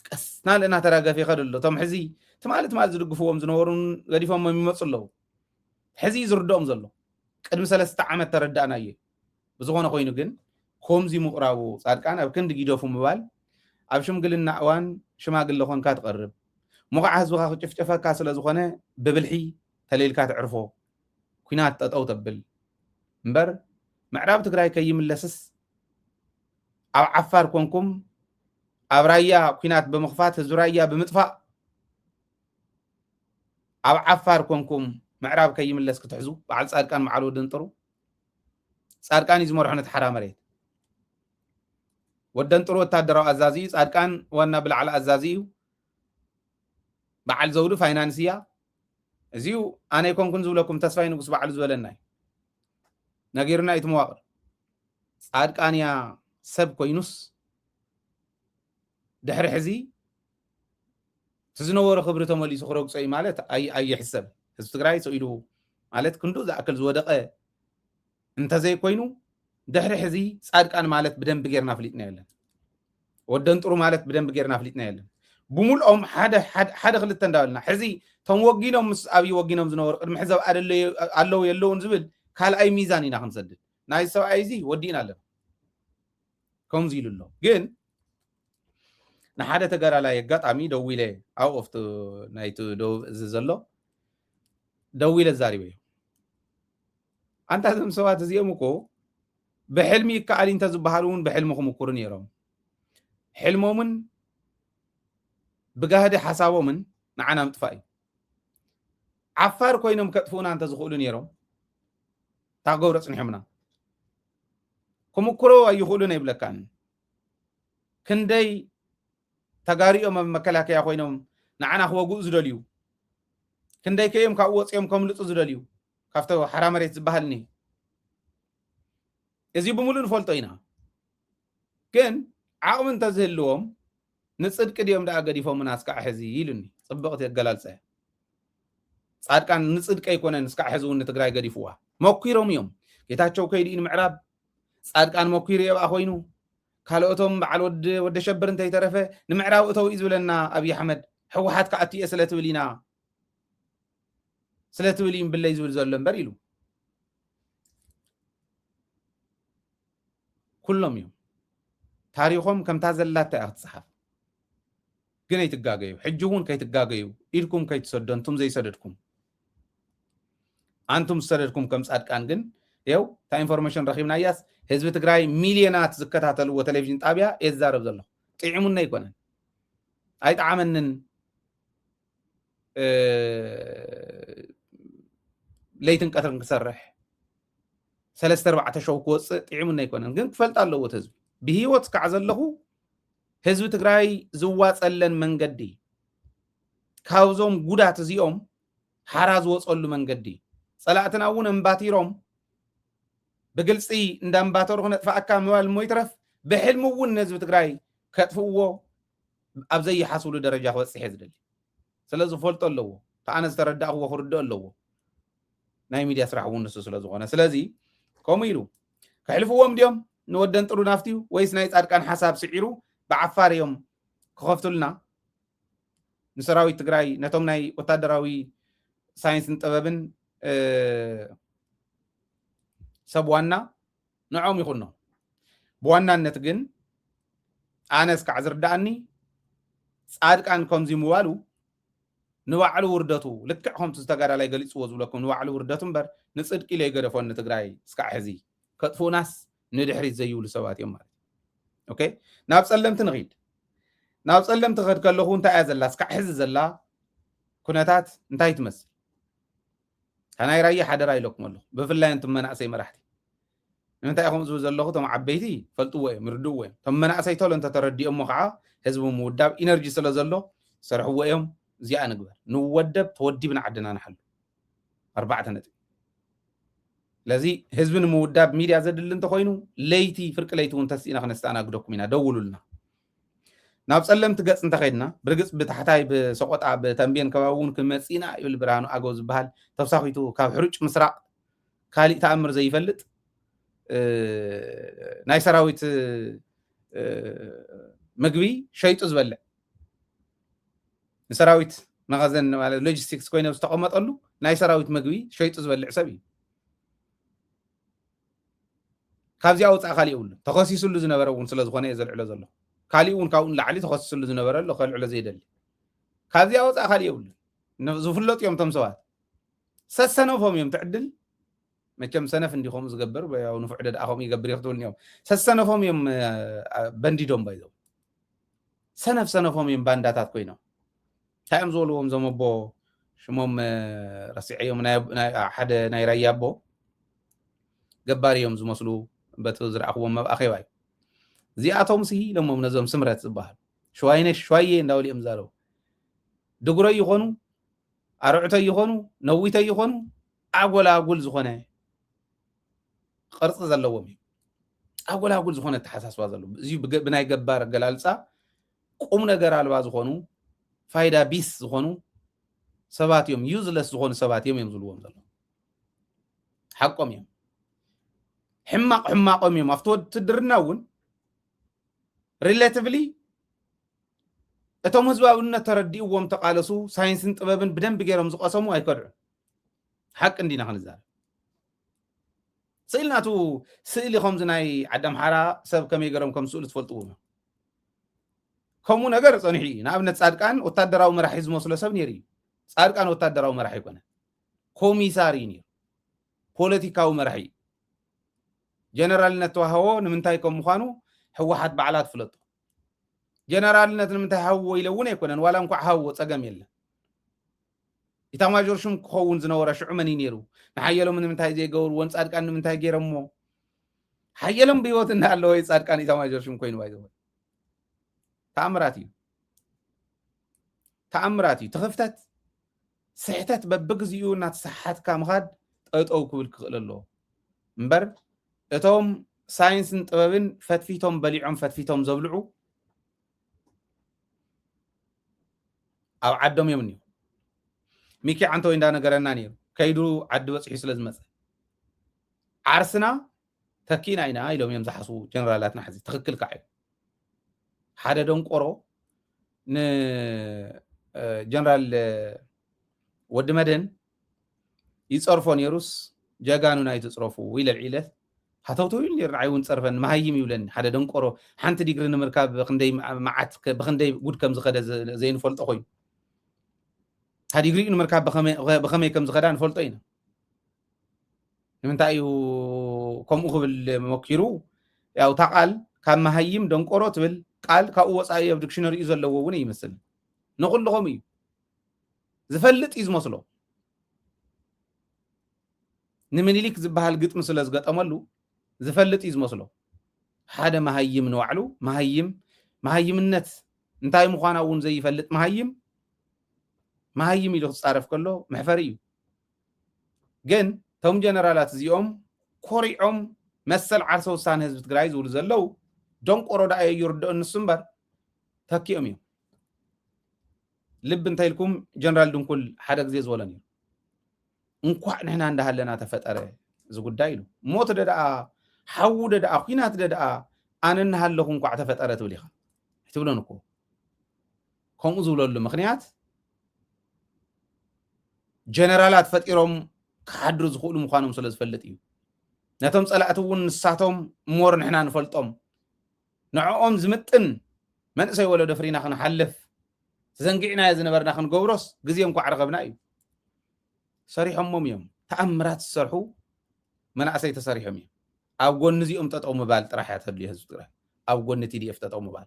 ቀስ ናለ እናተራገፈ ይኸድ ኣሎ እቶም ሕዚ ትማሊ ትማሊ ዝድግፍዎም ዝነበሩን ገዲፎሞም ይመፁ ኣለዉ ሕዚ ዝርድኦም ዘሎ ቅድሚ ሰለስተ ዓመት ተረዳእናዮ ብዝኾነ ኮይኑ ግን ከምዚ ምቕራቡ ፃድቃን ኣብ ክንዲ ጊደፉ ምባል ኣብ ሽምግልና እዋን ሽማግለ ኮንካ ትቐርብ ምቑዓ ህዝብኻ ክጭፍጨፈካ ስለ ዝኾነ ብብልሒ ተለይልካ ትዕርፎ ኩናት ጠጠው ተብል እምበር ምዕራብ ትግራይ ከይምለስስ ኣብ ዓፋር ኮንኩም ኣብ ራያ ኩናት ብምኽፋት ህዝቢ ራያ ብምጥፋእ ኣብ ዓፋር ኮንኩም ምዕራብ ከይምለስ ክትሕዙ በዓል ፃድቃን በዓል ወደንጥሩ ፃድቃን እዩ ዝመርሖ ነቲ ሓራ መሬት ወደንጥሩ ወታደራዊ ኣዛዚ እዩ ፃድቃን ዋና ብላዕሊ ኣዛዚ እዩ በዓል ዘውዱ ፋይናንስ እያ እዚዩ ኣነ ኣይኮንኩን ዝብለኩም ተስፋይ ንጉስ ባዕሉ ዝበለና እዩ ነጊሩና እዩ ትመዋቕር ፃድቃን እያ ሰብ ኮይኑስ ድሕሪ ሕዚ እቲ ዝነበሮ ክብሪ ተመሊሱ ክረግፆ እዩ ማለት ኣይሕሰብ ህዝቢ ትግራይ ሰው ኢሉ ማለት ክንዱ ዝኣክል ዝወደቀ እንተዘይኮይኑ ድሕሪ ሕዚ ፃድቃን ማለት ብደንብ ጌርና ፍሊጥና የለን ወደንጥሩ ማለት ብደንብ ጌርና ፍሊጥና የለን ብምልኦም ሓደ ክልተ እንዳበልና ሕዚ ቶም ወጊኖም ምስ ኣብይ ወጊኖም ዝነበሩ ቅድሚ ሕዚ ኣብ ኣለዉ የለውን ዝብል ካልኣይ ሚዛን ኢና ክንሰድድ ናይ ሰብኣይ እዚ ወዲእና ኣለና ከምዚ ኢሉ ኣሎ ግን ንሓደ ተጋዳላይ ኣጋጣሚ ደዊለ ኣብኡ ኣብቲ ናይቲ ደቡብ እዚ ዘሎ ደዊለ ዛሪበዮ ኣንታ እዞም ሰባት እዚኦም እኮ ብሕልሚ ይከኣል እንተ ዝበሃሉ እውን ብሕልሚ ክምኩሩ ነይሮም ሕልሞምን ብጋህዲ ሓሳቦምን ንዓና ምጥፋእ እዩ ዓፋር ኮይኖም ከጥፍኡና እንተ ዝኽእሉ ነይሮም ታገብሮ ፅኒሖምና ክምኩሮ ኣይኽእሉን ኣይብለካን ክንደይ ተጋሪኦም ኣብ መከላከያ ኮይኖም ንዓና ክወግኡ ዝደልዩ ክንደይ ከዮም ካብኡ ወፂኦም ከምልፁ ዝደልዩ ካብቶ ሓራ መሬት ዝበሃል እኒ እዚ ብምሉእ ንፈልጦ ኢና ግን ዓቕሚ እንተዝህልዎም ንፅድቂ ድዮም ደኣ ገዲፎምና እስካዕ ሕዚ ኢሉኒ ፅብቕቲ ኣገላልፀ ፃድቃን ንፅድቂ ኣይኮነን እስካዕ ሕዚ እውን ንትግራይ ገዲፍዋ መኪሮም እዮም ጌታቸው ከይዱ እዩ ንምዕራብ ፃድቃን መኪሩ የብኣ ኮይኑ ካልኦቶም በዓል ወዲ ወደ ሸብር እንተይተረፈ ንምዕራብ እተው እዩ ዝብለና ኣብይ ኣሕመድ ህወሓት ክኣቱ እየ ስለ ትብል ኢና ስለ ትብል እዩ እምብለይ ዝብል ዘሎ እምበር ኢሉ ኩሎም እዮም ታሪኾም ከምታ ዘላታ እያ ክትፅሓፍ ግን ኣይትጋገዩ ሕጂ እውን ከይትጋገዩ ኢድኩም ከይትሰዶ እንቱም ዘይሰደድኩም ኣንቱም ዝሰደድኩም ከም ፃድቃን ግን ይኸው እታ ኢንፎርሜሽን ረኺብናያስ፣ ህዝቢ ትግራይ ሚልዮናት ዝከታተልዎ ቴሌቪዥን ጣብያ እየ ዝዛረብ ዘለኹ። ጥዒሙኒ ኣይኮነን፣ ኣይጠዓመንን። ለይትን ቀትርን ክሰርሕ ሰለስተ ኣርባዕተ ሸው ክወፅእ ጥዒሙኒ ኣይኮነን። ግን ክፈልጥ ኣለዎ እቲ ህዝቢ። ብህይወት ክሳዕ ዘለኹ ህዝቢ ትግራይ ዝዋፀለን መንገዲ፣ ካብዞም ጉዳት እዚኦም ሓራ ዝወፀሉ መንገዲ፣ ፀላእትና እውን እምባቲሮም ብግልፂ እንዳምባተሩ ክነጥፋኣካ ምባል እሞ ይትረፍ፣ ብሕልሚ እውን ንህዝቢ ትግራይ ከጥፍእዎ ኣብ ዘይሓስብሉ ደረጃ ክበፅሕ እየ ዝደሊ። ስለዚ ክፈልጦ ኣለዎ፣ ተኣነ ዝተረዳእክዎ ክርድኦ ኣለዎ። ናይ ሚድያ ስራሕ እውን ንሱ ስለ ዝኾነ። ስለዚ ከምኡ ኢሉ ከሕልፍዎም ድዮም ንወደን ጥሩ ናፍትዩ፣ ወይስ ናይ ፃድቃን ሓሳብ ስዒሩ ብዓፋር እዮም ክኸፍቱልና? ንሰራዊት ትግራይ፣ ነቶም ናይ ወታደራዊ ሳይንስን ጥበብን ሰብ ዋና ንዖም ይኹኖ። ብዋናነት ግን ኣነ እስካዕ ዝርዳኣኒ ፃድቃን ከምዚ ምባሉ ንባዕሉ ውርደቱ፣ ልክዕ ከምቲ ዝተጋዳላይ ገሊፅዎ ዝብለኩም፣ ንባዕሉ ውርደቱ እምበር ንፅድቂ ኢለ ይገደፎ ንትግራይ እስካዕ ሕዚ ከጥፍኡናስ ንድሕሪት ዘይብሉ ሰባት እዮም ማለት እዩ። ኦኬ፣ ናብ ፀለምቲ ንኺድ። ናብ ፀለምቲ ክኸድ ከለኹ እንታይ እያ ዘላ? እስካዕ ሕዚ ዘላ ኩነታት እንታይ ትመስል? እታ ናይ ራያ ሓደራ ኢለኩም ኣለኹ፣ ብፍላይ እንቱም መናእሰይ መራሕቲ። ንምንታይ ኢኹም ዝብል ዘለኹ? እቶም ዓበይቲ ይፈልጥዎ እዮም፣ ይርድእዎ እዮም። እቶም መናእሰይ ቶሎ እንተተረዲኦሞ ከዓ ህዝቢ ምውዳብ ኢነርጂ ስለ ዘሎ ዝሰርሕዎ እዮም። እዚኣ ንግበር፣ ንወደብ፣ ተወዲብና ዓድና ንሓሉ። ኣርባዕተ ነጥቢ። ስለዚ ህዝቢ ንምውዳብ ሚድያ ዘድሊ እንተኾይኑ ለይቲ ፍርቂ ለይቲ እውን ተስኢና ክነስተኣናግደኩም ኢና። ደውሉልና። ናብ ፀለምቲ ገፅ እንተኸይድና ብርግፅ ብታሕታይ ብሰቆጣ ብተንቤን ከባቢ እውን ክንመፅእ ኢና ይብል ብርሃኑ ኣገው ዝበሃል ተሳኺቱ ካብ ሕሩጭ ምስራቕ ካሊእ ተኣምር ዘይፈልጥ ናይ ሰራዊት ምግቢ ሸይጡ ዝበልዕ ንሰራዊት መኸዘን ማለት ሎጂስቲክስ ኮይነ ዝተቐመጠሉ ናይ ሰራዊት ምግቢ ሸይጡ ዝበልዕ ሰብ እዩ። ካብዚኣ ወፃእ ካሊእ የብሉን። ተኸሲስሉ ዝነበረ እውን ስለ ዝኾነ እየ ዘልዕሎ ዘሎ። ካሊእ እውን ካብኡ ንላዕሊ ተኸሲስሉ ዝነበረ ኣሎ ከልዕሎ ዘይደሊ። ካብዚኣ ወፃእ ካሊእ የብሉን። ዝፍለጡ እዮም እቶም ሰባት። ሰሰነፎም እዮም ትዕድል። መቸም ሰነፍ እንዲኾም ዝገብር ያው ንፉዕ ደድኣ ከምኡ ይገብር እዩ ክትብልኒ እዮም። ሰሰነፎም እዮም በንዲዶም ባይዘው ሰነፍ ሰነፎም እዮም ባንዳታት ኮይኖም። እንታይ እዮም ዝበልዎም እዞም ኣቦ ሽሞም ረሲዐዮም፣ ሓደ ናይ ራያ ኣቦ ገባር እዮም ዝመስሉ። በቲ ዝረኣኽዎም ኣብ ኣኼባ እዩ። እዚኣቶም ሲ ኢሎሞም ነዞም ስምረት ዝበሃሉ ሽዋይነ ሽዋዬ እንዳበሉ እዮም ዝዛረቡ። ድጉረይ ይኾኑ ኣርዕቶይ ይኾኑ ነዊተይ ይኾኑ ኣጎላጉል ዝኾነ ቅርፂ ዘለዎም እዩ። ኣጎላጉል ዝኾነ ኣተሓሳስባ ዘለዎ እዚ ብናይ ገባር ኣገላልፃ ቁም ነገር ኣልባ ዝኾኑ ፋይዳ ቢስ ዝኾኑ ሰባት እዮም፣ ዩዝለስ ዝኾኑ ሰባት እዮም እዮም ዝብልዎም ዘለዉ። ሓቆም እዮም። ሕማቕ ሕማቖም እዮም። ኣብቲ ውትድርና እውን ሪሌቲቭሊ እቶም ህዝባውነት ተረዲእዎም ተቃለሱ ሳይንስን ጥበብን ብደንቢ ገይሮም ዝቀሰሙ ኣይከድዑን። ሓቂ እንዲና ክንዛረብ ስእሊ ናቱ ስእሊ ከምዚ ናይ ዓዲ ኣምሓራ ሰብ ከመይ ገይሮም ከም ስእሉ ትፈልጥዎ ከምኡ ነገር ፀኒሑ እዩ። ንኣብነት ፃድቃን ወታደራዊ መራሒ ዝመስሎ ሰብ ነይሩ እዩ። ፃድቃን ወታደራዊ መራሒ ይኮነ ኮሚሳር እዩ ነይሩ። ፖለቲካዊ መራሒ እዩ። ጀነራልነት ተዋህቦ ንምንታይ ከም ምዃኑ ህወሓት ባዕላ ትፍለጦ። ጀነራልነት ንምንታይ ሃብዎ ኢለ እውን ኣይኮነን፣ ዋላ እንኳዕ ሃብዎ ፀገም የለን። ኢታማዦር ሹም ክኸውን ዝነበረ ሽዑ መን እዩ ነይሩ? ንሓየሎም ንምንታይ ዘይገብርዎ? ንፃድቃን ንምንታይ ገይሮሞ? ሓየሎም ብህይወት እናሃለወ እዩ ፃድቃን ኢታማዦር ሹም ኮይኑ ባይዘወ። ተኣምራት እዩ፣ ተኣምራት እዩ። ትኽፍተት ስሕተት በብግዚኡ እናተሰሓትካ ምኻድ ጠጠው ክብል ክኽእል ኣለዎ እምበር እቶም ሳይንስን ጥበብን ፈትፊቶም በሊዖም ፈትፊቶም ዘብልዑ ኣብ ዓዶም እዮም እኒው። ሚኪ ዓንተወይ እንዳነገረና ነይሩ ከይዱ ዓዲ በፂሑ ስለ ዝመፀ ዓርስና ተኪእና ኢና ኢሎም እዮም ዝሓስቡ ጀነራላትና። ሕዚ ትኽክል ከዓ እዩ። ሓደ ደንቆሮ ንጀነራል ወዲ መድህን ይፀርፎ ነይሩስ ጀጋኑ ናይ ትፅረፉ ኢለ ልዒለ ሃተውተው ኢሉ ነይሩ። ንዓይ እውን ፀርፈን መሃይም ይብለኒ ሓደ ደንቆሮ። ሓንቲ ዲግሪ ንምርካብ ብክንደይ መዓት ብክንደይ ጉድ ከም ዝኸደ ዘይንፈልጦ ኮይኑ እታ ዲግሪኡ ንምርካብ ብኸመይ ከም ዝኸዳ ንፈልጦ ኢና። ንምንታይ እዩ ከምኡ ክብል መኪሩ? ያው እታ ቃል ካብ መሃይም ደንቆሮ ትብል ቃል ካብኡ ወፃኢ ኣብ ዲክሽነሪኡ ዘለዎ እውን ይመስል። ንኹሉ ከምኡ እዩ። ዝፈልጥ እዩ ዝመስሎ። ንምኒሊክ ዝበሃል ግጥሚ ስለ ዝገጠመሉ ዝፈልጥ እዩ ዝመስሎ። ሓደ መሃይም ንባዕሉ መሃይም፣ መሃይምነት እንታይ ምዃና እውን ዘይፈልጥ መሃይም፣ መሃይም ኢሉ ክፃረፍ ከሎ መሕፈሪ እዩ። ግን እቶም ጀነራላት እዚኦም ኮሪዖም መሰል ዓርሰ ውሳነ ህዝቢ ትግራይ ዝብሉ ዘለዉ ደንቆሮ ደኣ ይርድኦ ንሱ እምበር ተኪኦም እዮም። ልብ እንተኢልኩም ጀነራል ድንኩል ሓደ ግዜ ዝበሎ ነይሩ። እንኳዕ ንሕና እንዳሃለና ተፈጠረ እዚ ጉዳይ ኢሉ። ሞት ደ ደኣ፣ ሓዉ ደ ደኣ፣ ኲናት ደ ደኣ ኣነ እናሃለኹ እንኳዕ ተፈጠረ ትብል ኢኻ። ኣይትብሎን እኮ። ከምኡ ዝብለሉ ምኽንያት ጀነራላት ፈጢሮም ክሓድሩ ዝኽእሉ ምዃኖም ስለ ዝፈልጥ እዩ። ነቶም ጸላእቲ እውን ንሳቶም እሞር ንሕና ንፈልጦም። ንዕኦም ዝምጥን መንእሰይ ወለዶ ፍሪና ክንሓልፍ ተዘንጊዕናዮ ዝነበርና ክንገብሮስ ግዜ እንኳዕ ረኸብና እዩ። ሰሪሖሞም እዮም። ተኣምራት ዝሰርሑ መናእሰይ ተሰሪሖም እዮም። ኣብ ጎኒ እዚኦም ጠጠው ምባል ጥራሕ እያ ተድልዮ ህዝቢ ትግራይ። ኣብ ጎኒ ቲ ዲ ኤፍ ጠጠው ምባል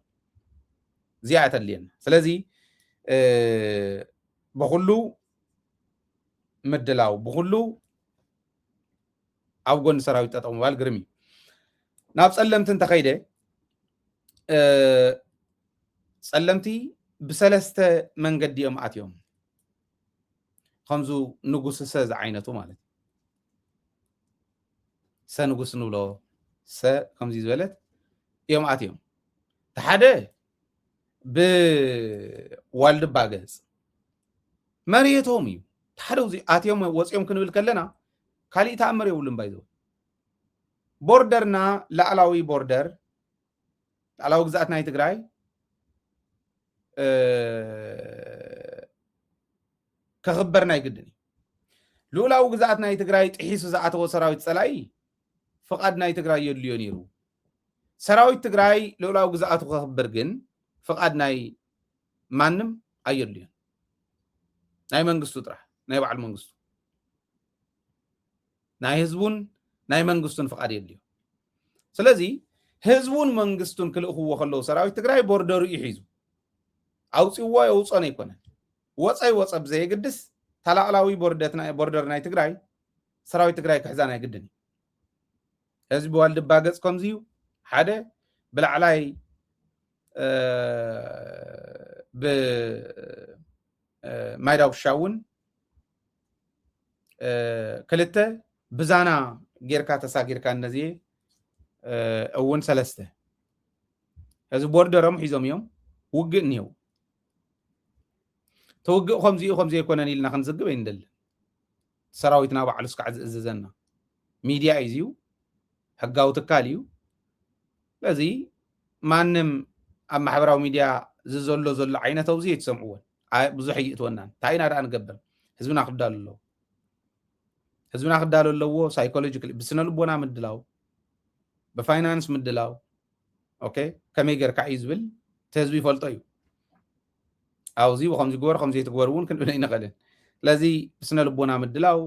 እዚኣ እያ ተድልየና። ስለዚ እ፣ ብኹሉ ምድላው፣ ብኹሉ ኣብ ጎኒ ሰራዊት ጠጠው ምባል ግርም እዩ። ናብ ጸለምቲ እንተኸይደ እ፣ ጸለምቲ ብሰለስተ መንገዲ እዮም ኣትዮም። ከምዙ ንጉስ ሰ ዝዓይነቱ ማለት እዩ። ሰ ንጉስ ንብሎ ሰ ከምዚ ዝበለት እዮም ኣትዮም። እቲ ሓደ ብዋልድባ ገጽ መሬቶም እዩ። እቲ ሓደ እዚ ኣትዮም ወፂኦም ክንብል ከለና ካሊእ ተኣምር የብሉን ባይዘው። ቦርደርና ላዕላዊ ቦርደር ላዕላዊ ግዝኣት ናይ ትግራይ እ፣ ከኽበር ናይ ግድን እዩ። ልኡላዊ ግዝኣት ናይ ትግራይ ጥሒሱ ዝኣተወ ሰራዊት ጸላኢ ፍቓድ ናይ ትግራይ የድልዮ ነይሩ። ሰራዊት ትግራይ ልኡላዊ ግዝኣቱ ከኽብር ግን ፍቓድ ናይ ማንም ኣየድልዮን። ናይ መንግስቱ ጥራሕ፣ ናይ በዓል መንግስቱ። ናይ ህዝቡን ናይ መንግስቱን ፍቓድ የድልዮ። ስለዚ ህዝቡን መንግስቱን ክልእኽዎ ከለዉ ሰራዊት ትግራይ ቦርደሩ እዩ ሒዙ። ኣውፅዎ የውፀን ኣይኮነን። ወፀ ይወፀ ብዘየግድስ ተላዕላዊ ቦርደት ናይ-፣ ቦርደር ናይ ትግራይ ሰራዊት ትግራይ ክሕዛ ናይ ግድን እዩ። ህዝቢ ዋልድባ ገጽ ከምዚ እዩ። ሓደ ብላዕላይ፣ እ፣ ብ-፣ እ፣ ማይ ዳጉሻ እውን፣ እ፣ ክልተ ብዛና ጌርካ ተሳጊርካ እነዚ፣ እ፣ እውን ሰለስተ። እዚ ቦርደሮም ሒዞም እዮም። ውግእ እኒሄው። ተውግእ ከምዚኡ ከምዚ ኣይኮነን ኢልና ክንዝግብ ኣይንደልን። ሰራዊትና ባዕሉ እስካዕ ዝእዝዘና። ሚድያ እዩ እዚዩ፣ ሕጋዊ ትካል እዩ። ስለዚ ማንም ኣብ ማሕበራዊ ሚድያ ዝዘሎ ዘሎ ዓይነት ኣብዚ ኣይትሰምዕዎን። ኣይ፣ ብዙሕ እይእትወናን። እንታይ ኢና ደኣ ንገብር? ህዝብና ክዳሉ ኣለዎ። ህዝብና ክዳሉ ኣለዎ። ሳይኮሎጂካሊ፣ ብስነ ልቦና ምድላው፣ ብፋይናንስ ምድላው፣ ኦኬ፣ ከመይ ጌርካ እዩ ዝብል እቲ ህዝቢ ይፈልጦ እዩ። ኣብዚ ብከምዚ ግበር፣ ከምዚ ኣይትግበር እውን ክንብል ኣይንኽእልን። ስለዚ ብስነ ልቦና ምድላው፣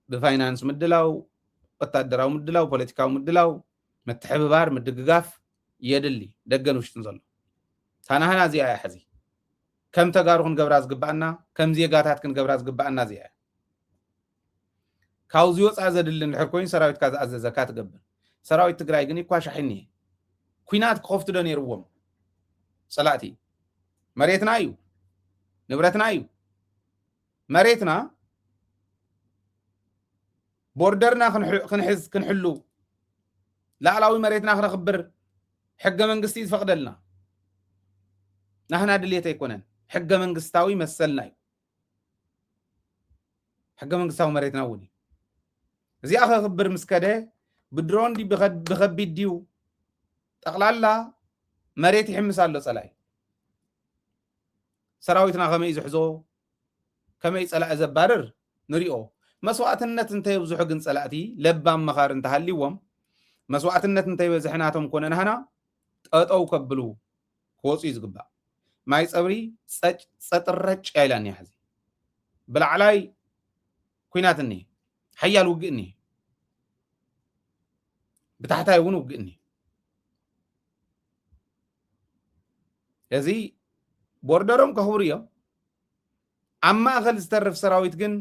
ብፋይናንስ ምድላው፣ ወታደራዊ ምድላው፣ ፖለቲካዊ ምድላው፣ ምትሕብባር፣ ምድግጋፍ የድሊ፣ ደገን ውሽጥን ዘሎ። ታናህና እዚኣ እያ ሕዚ። ከም ተጋሩ ክንገብራ ዝግባኣና፣ ከም ዜጋታት ክንገብራ ዝግባኣና እዚኣ እያ። ካብዚ ወፃኢ ዘድሊ እንድሕር ኮይኑ ሰራዊትካ ዝኣዘዘካ ትገብር። ሰራዊት ትግራይ ግን ይኳሻሕ እኒሄ። ኲናት ክኸፍቱ ዶ ነይርዎም? ጸላእቲ። መሬትና እዩ፣ ንብረትና እዩ። መሬትና፣ ቦርደርና ክንሕ-፣ ክንሕዝ፣ ክንሕሉ፣ ላዕላዊ መሬትና ክነኽብር ሕገ መንግስቲ ዝፈቕደልና። ናህና ድልየት ኣይኮነን። ሕገ መንግስታዊ መሰልና እዩ። ሕገ መንግስታዊ መሬትና እውን እዩ። እዚኣ ከኽብር ምስ ከደ ብድሮን ድዩ ብኸ-፣ ብኸቢድ ድዩ ጠቕላላ መሬት ይሕምስ ኣሎ ጸላኢ። ሰራዊትና ከመይ ዝሕዞ፣ ከመይ ጸላኢ ዘባርር ንሪኦ። መስዋእትነት እንተየብዝሑ ግን ጸላእቲ ለባም መኻሪ እንተሃልይዎም፣ መስዋእትነት እንተይበዝሐ ናቶም ኮነ ናህና ጠጠው ከብሉ ክወፁ እዩ ዝግባእ። ማይ ጸብሪ ጸጭ-፣ ጸጥረጭ ኣይላን እያ ሕዚ። ብላዕላይ ኲናት እኒሄ፣ ሓያል ውግእ እኒሄ። ብታሕታይ እውን ውግእ እኒ እዚ ቦርደሮም ከኽብሩ እዮም። ኣብ ማእኸል ዝተርፍ ሰራዊት ግን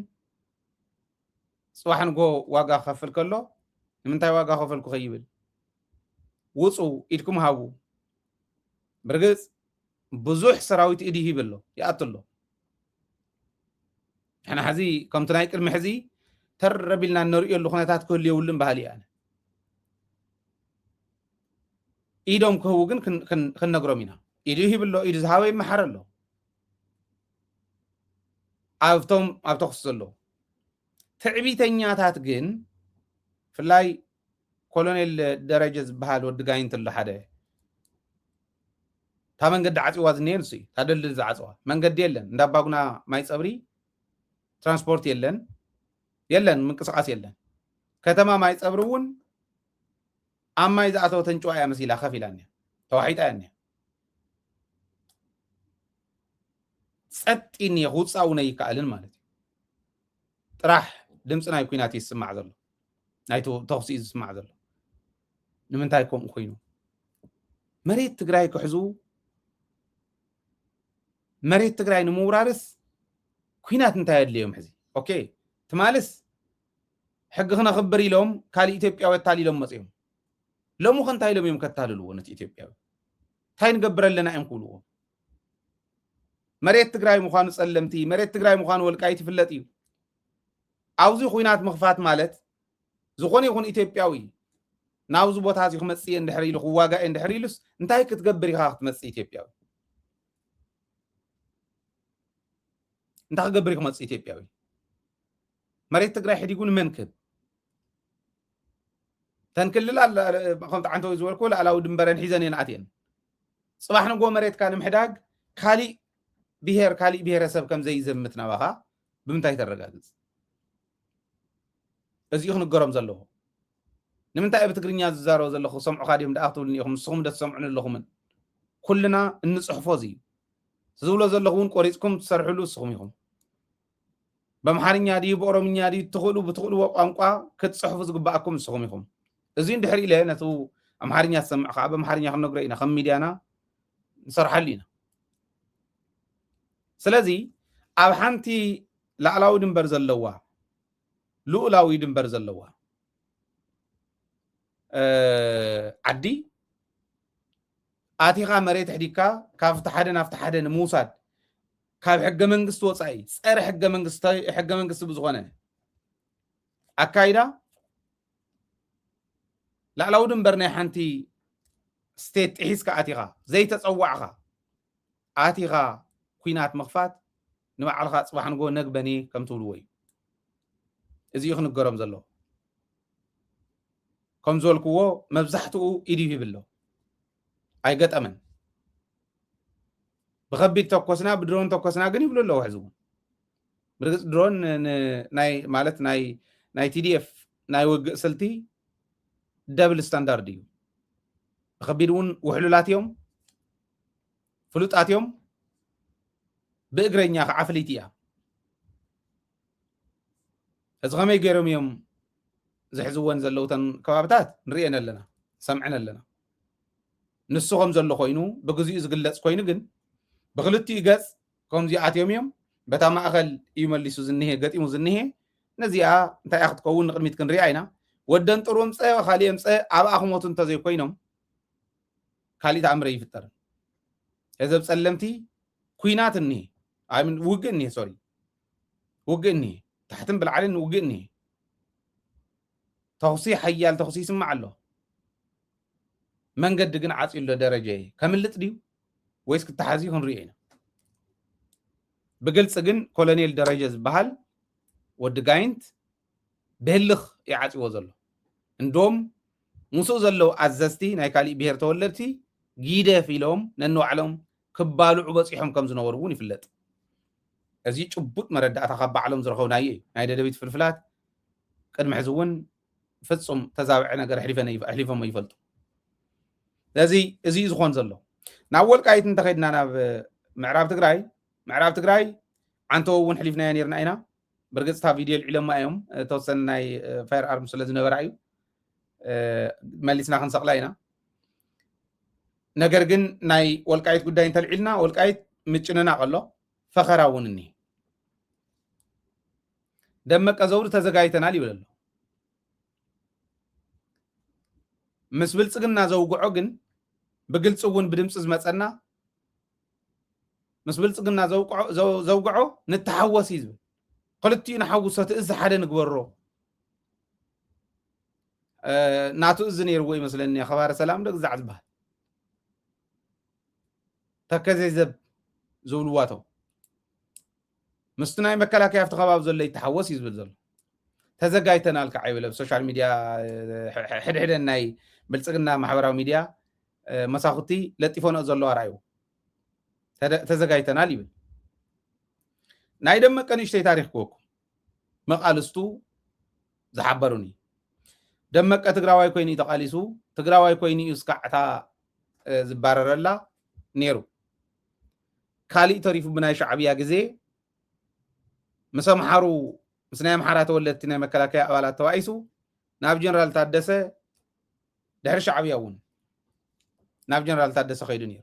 ፅባሕ ንጎ ዋጋ ክኸፍል ከሎ ንምንታይ ዋጋ ከፈልኩ ከይብል ውፁ ኢድኩም ሃቡ። ብርግፅ ብዙሕ ሰራዊት ኢድ ይህብ ኣሎ ይኣቱ ኣሎ። ንሕና ሕዚ ከምቲ ናይ ቅድሚ ሕዚ ተረቢልና እንሪእየሉ ኩነታት ክህሉ የብሉን ባህሊ እየ ኣነ። ኢዶም ክህቡ ግን ክን- ክን- ክንነግሮም ኢና። ኢዱ ይህብ ኣሎ፣ ኢዱ ዝሃበ ይመሓር ኣሎ። ኣብቶም ኣብ ተኩሲ ዘለዉ ትዕቢተኛታት ግን ብፍላይ ኮሎኔል ደረጀ ዝበሃል ወዲ ጋይንት ኣሎ ሓደ እታ መንገዲ ዓፅዋ ዝኒሀ ንሱ እዩ። እታ ደልድል ዝዓፅዋ መንገዲ የለን። እንዳባጉና ማይ ፀብሪ ትራንስፖርት የለን፣ የለን ምንቅስቃስ የለን። ከተማ ማይ ፀብሪ እውን ኣብ ማይ ዝኣተወ ተንጭዋ እያ መሲላ ከፍ ኢላ እኒያ ተዋሒጣ እያ እኒያ ጸጥ ኢኒ ክውጻእ እውን ኣይከኣልን ማለት እዩ። ጥራሕ ድምፂ ናይ ኩናት እዩ ዝስማዕ ዘሎ፣ ናይ ተኹሲ እዩ ዝስማዕ ዘሎ። ንምንታይ ከምኡ ኮይኑ? መሬት ትግራይ ክሕዙ፣ መሬት ትግራይ ንምውራርስ ኩናት እንታይ ኣድልዮም ሕዚ? ኦኬ፣ ትማልስ ሕጊ ክነኽብር ኢሎም ካልእ ኢትዮጵያዊ ኣታሊሎም መፅዮም። ሎሚ ከ እንታይ ኢሎም እዮም ከታልልዎ ነቲ ኢትዮጵያዊ? እንታይ ንገብር ኣለና እዮም ክብልዎ? መሬት ትግራይ ምዃኑ ጸለምቲ፣ መሬት ትግራይ ምዃኑ ወልቃይት ይፍለጥ እዩ። ኣብዚ ኩናት ምኽፋት ማለት ዝኾነ ይኹን ኢትዮጵያዊ ናብዚ ቦታ እዚ ክመጽእ እየ እንድሕር ኢሉ ክዋጋእ እየ እንድሕር ኢሉስ እንታይ ክትገብር ኢኻ ክትመጽእ ኢትዮጵያዊ? እንታይ ክገብር እዩ ክመጽእ ኢትዮጵያዊ? መሬት ትግራይ ሕዲጉ ንመን ክህብ? ተን ክልል ከምቲ ዓንተወይ ዝበልኩ ላዕላዊ ድንበረን ሒዘን እየን ኣትየን። ፅባሕ ንጎ መሬትካ ንምሕዳግ ካሊእ ብሄር ካሊእ ብሄረሰብ ከም ዘይዘምት ናባኻ ብምንታይ ተረጋግፅ? እዚኡ ክንገሮም ዘለዎ። ንምንታይ ኣብ ትግርኛ ዝዛረቦ ዘለኹ ሰምዑኻ ድዮም ደኣ ክትብሉኒ ኢኹም? ንስኹም ዶ ትሰምዑኒ ኣለኹምን? ኩልና እንፅሕፎ እዚ እዩ። ዝብሎ ዘለኹ እውን ቆሪፅኩም ትሰርሕሉ ንስኹም ኢኹም። በምሓርኛ ድዩ ብኦሮምኛ ድዩ ትኽእሉ ብትኽእልዎ ቋንቋ ክትፅሕፉ ዝግባኣኩም ንስኹም ኢኹም። እዚ እንድሕር ኢለ ነቲ ኣምሓርኛ ዝሰምዕ ከዓ በምሓርኛ ክንነግሮ ኢና። ከም ሚድያና ንሰርሓሉ ኢና። ስለዚ ኣብ ሓንቲ ላዕላዊ ድንበር ዘለዋ ልኡላዊ ድንበር ዘለዋ ዓዲ ኣቲኻ መሬት ኣሕዲግካ ካብቲ ሓደ ናብቲ ሓደ ንምውሳድ ካብ ሕገ መንግስቲ ወፃኢ ፀረ ሕገ መንግስቲ ብዝኾነ ኣካይዳ ላዕላዊ ድንበር ናይ ሓንቲ ስቴት ጥሒስካ ኣቲኻ ዘይተፀዋዕኻ ኣቲኻ ኩናት ምኽፋት ንባዕልኻ ፅባሕ ንጎ ነግበኔ ከም ትብልዎ እዩ። እዚኡ ክንገሮም ዘለዎ። ከም ዝበልክዎ መብዛሕትኡ ኢድ ይህብ ኣሎ። ኣይገጠመን። ብኸቢድ ተኮስና ብድሮን ተኮስና ግን ይብሉ ኣለዉ። ሕዚ እውን ብርግፅ ድሮን ናይ ማለት ናይ ናይ ቲዲኤፍ ናይ ውግእ ስልቲ ደብል ስታንዳርድ እዩ። ብኸቢድ እውን ውሕሉላት እዮም፣ ፍሉጣት እዮም። ብእግረኛ ከዓ ፍልይቲ እያ። እዚ ከመይ ገይሮም እዮም ዝሕዝወን ዘለዉ ተን ከባብታት ንርእየን ኣለና፣ ሰምዐን ኣለና። ንሱ ከም ዘሎ ኮይኑ ብግዚኡ ዝግለፅ ኮይኑ ግን ብክልቲኡ ገፅ ከምዚ ኣትዮም እዮም። በታ ማእኸል እዩ መሊሱ ዝኒሄ ገጢሙ ዝኒሄ። ነዚኣ እንታይ እያ ክትከውን ንቅድሚት ክንሪኣ ኢና። ወደን ጥሩ ምፀ ካሊእ ምፀ ኣብኣ ክሞቱ እንተዘይኮይኖም ካሊእ ተኣምር ኣይፍጠርን። እዚ ኣብ ፀለምቲ ኩናት እኒሄ ውግእ እኒሄ ሶሪ ውግእ እኒሄ ታሕትን ብላዕልን ውግእ እኒሄ ተኹሲ ሓያል ተኹሲ ይስማዕ ኣሎ። መንገዲ ግን ዓፅዩ ኣሎ። ደረጀ ከምልጥ ድዩ ወይስ ክተሓዝ እዩ ክንሪኦ ኢና። ብግልፂ ግን ኮሎኔል ደረጀ ዝበሃል ወዲ ጋይንት ብህልኽ ይዓፅዎ ዘሎ። እንዶም ምስኡ ዘለዉ ኣዘዝቲ ናይ ካሊእ ብሄር ተወለድቲ ጊደፍ ኢሎም ነንባዕሎም ክባልዑ በፂሖም ከም ዝነበሩ እውን ይፍለጥ። እዚ ጭቡጥ መረዳእታ ካብ ባዕሎም ዝረኸብናዮ እዩ። ናይ ደደቢት ፍልፍላት ቅድሚ ሕዚ እውን ፍፁም ተዛብዐ ነገር ኣሕሊፎም ይፈልጡ። ስለዚ እዚ እዩ ዝኾን ዘሎ። ናብ ወልቃይት እንተኸድና ናብ ምዕራብ ትግራይ ምዕራብ ትግራይ ዓንተቦ እውን ሕሊፍናዮ ነርና ኢና። ብርግፅታ ቪድዮ ልዒሎማ እዮም። ተወሰነ ናይ ፋየር ኣርም ስለ ዝነበራ እዩ። መሊስና ክንሰቕላ ኢና። ነገር ግን ናይ ወልቃይት ጉዳይ እንተልዒልና፣ ወልቃይት ምጭንናቕ ኣሎ፣ ፈኸራ እውን እኒሀ። ደመቀ ዘውዱ ተዘጋጅተናል ይብል ኣሎ። ምስ ብልጽግና ዘውግዖ ግን ብግልጺ እውን ብድምፂ ዝመፀና፣ ምስ ብልጽግና ዘውግዖ ንተሓወስ እዩ ዝብል። ክልቲኡ ንሓውሶ፣ እቲ እዚ ሓደ ንግበሮ። ናቱ እዚ ነይርዎ ይመስለኒ፣ ኣኸባሪ ሰላም ዶ ግዛዕ ዝበሃል ተከዜ ዘብ ዝብልዋቶም ምስቲ ናይ መከላከያ ኣብቲ ከባቢ ዘሎ ይተሓወስ እዩ ዝብል ዘሎ። ተዘጋጅተናል ከዓ ይብል ኣብ ሶሻል ሚድያ፣ ሕድሕደን ናይ ብልፅግና ማሕበራዊ ሚድያ መሳኹቲ ለጢፎንኦ ዘለዋ ርኣይዎ። ተዘጋጅተናል ይብል። ናይ ደመቀ ንእሽተይ ታሪክ ክወኩም፣ መቃልስቱ ዝሓበሩኒ። ደመቀ ትግራዋይ ኮይኑ እዩ ተቃሊሱ። ትግራዋይ ኮይኑ እዩ እስካዕ እታ ዝባረረላ ነይሩ። ካሊእ ተሪፉ ብናይ ሻዕብያ ግዜ ምስ ኣምሓሩ፣ ምስ ናይ ኣምሓራ ተወለድቲ ናይ መከላከያ ኣባላት ተባኢሱ ናብ ጀነራል ታደሰ፣ ድሕሪ ሻዕብያ እውን ናብ ጀነራል ታደሰ ከይዱ ነይሩ።